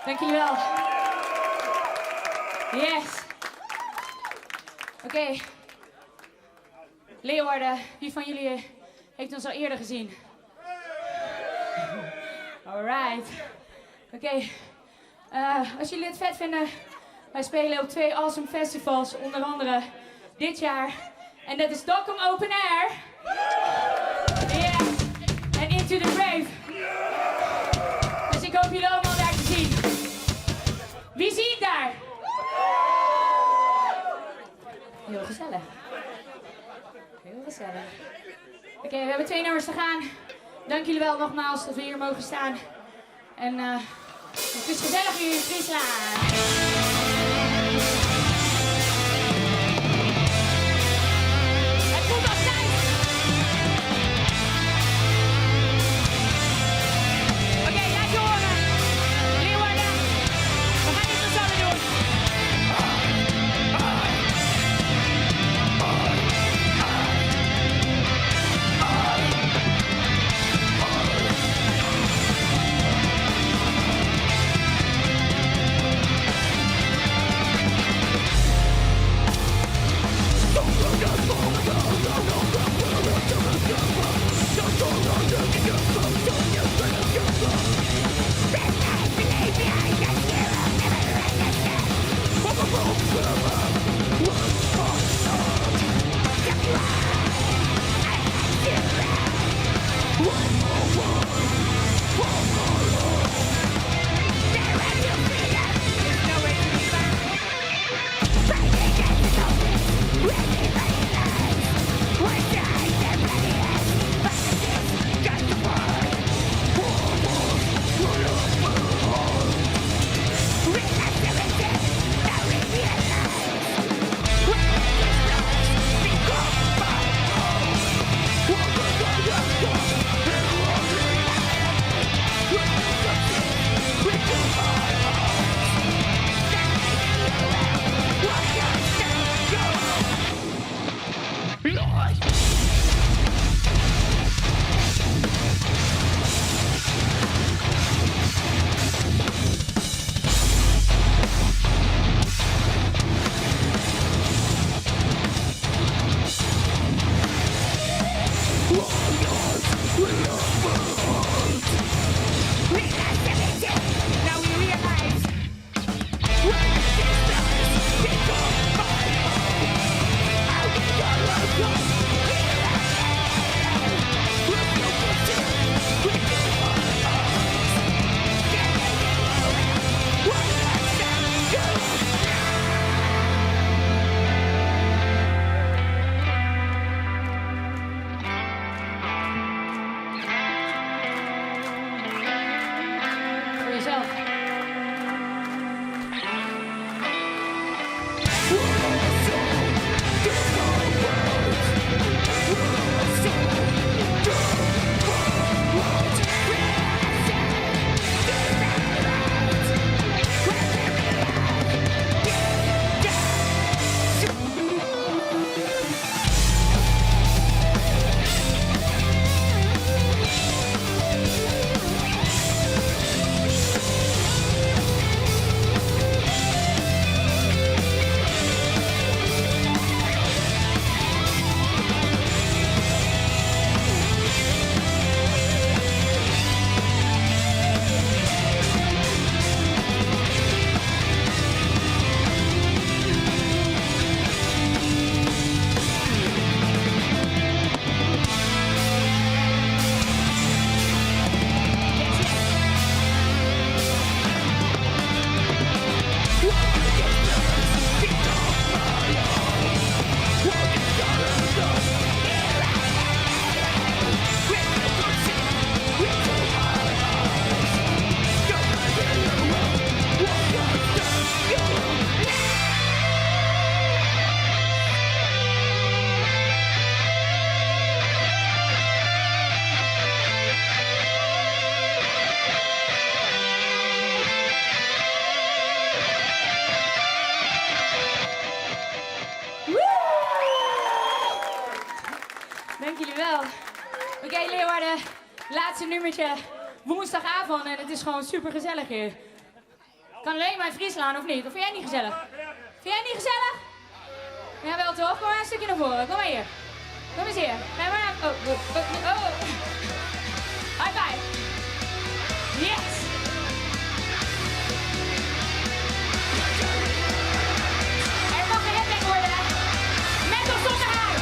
Dank jullie wel. Yes. Oké. Leeuwarden, wie van jullie heeft ons al eerder gezien? Alright. Oké. Als jullie het vet vinden, wij spelen op 2 awesome festivals, onder andere dit jaar. En dat is Dokkum Open Air. Yeah. En Into the Grave. Dus ik hoop jullie allemaal daar te zien. Wie zie ik daar? Heel gezellig. Heel gezellig. Oké, we hebben 2 nummers te gaan. Dank jullie wel nogmaals dat we hier mogen staan. En het is gezellig hier in Friesland. Het voelt als thuis. Oké, laat je horen. Leeuwarden, we gaan dit met z'n allen doen. Voor jezelf. Dank jullie wel. Oké, Leeuwarden, laatste nummertje. Woensdagavond en het is gewoon super gezellig hier. Kan alleen maar in Friesland of niet? Of vind jij niet gezellig? Vind jij niet gezellig? Jawel toch? Kom maar een stukje naar voren. Kom maar hier. Kom eens hier. Ga maar. Oh, oh, oh, oh. High five. Yes. Er mag geheadbanged worden. Met of zonder haar.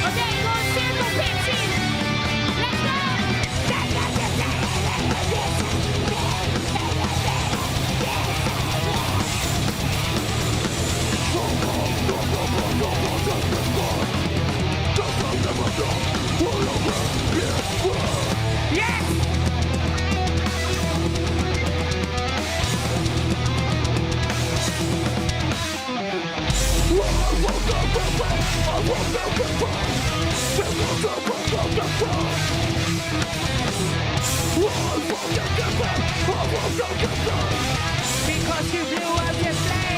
Oké, ik hoor een cirkelpit. Because you blew up your plane.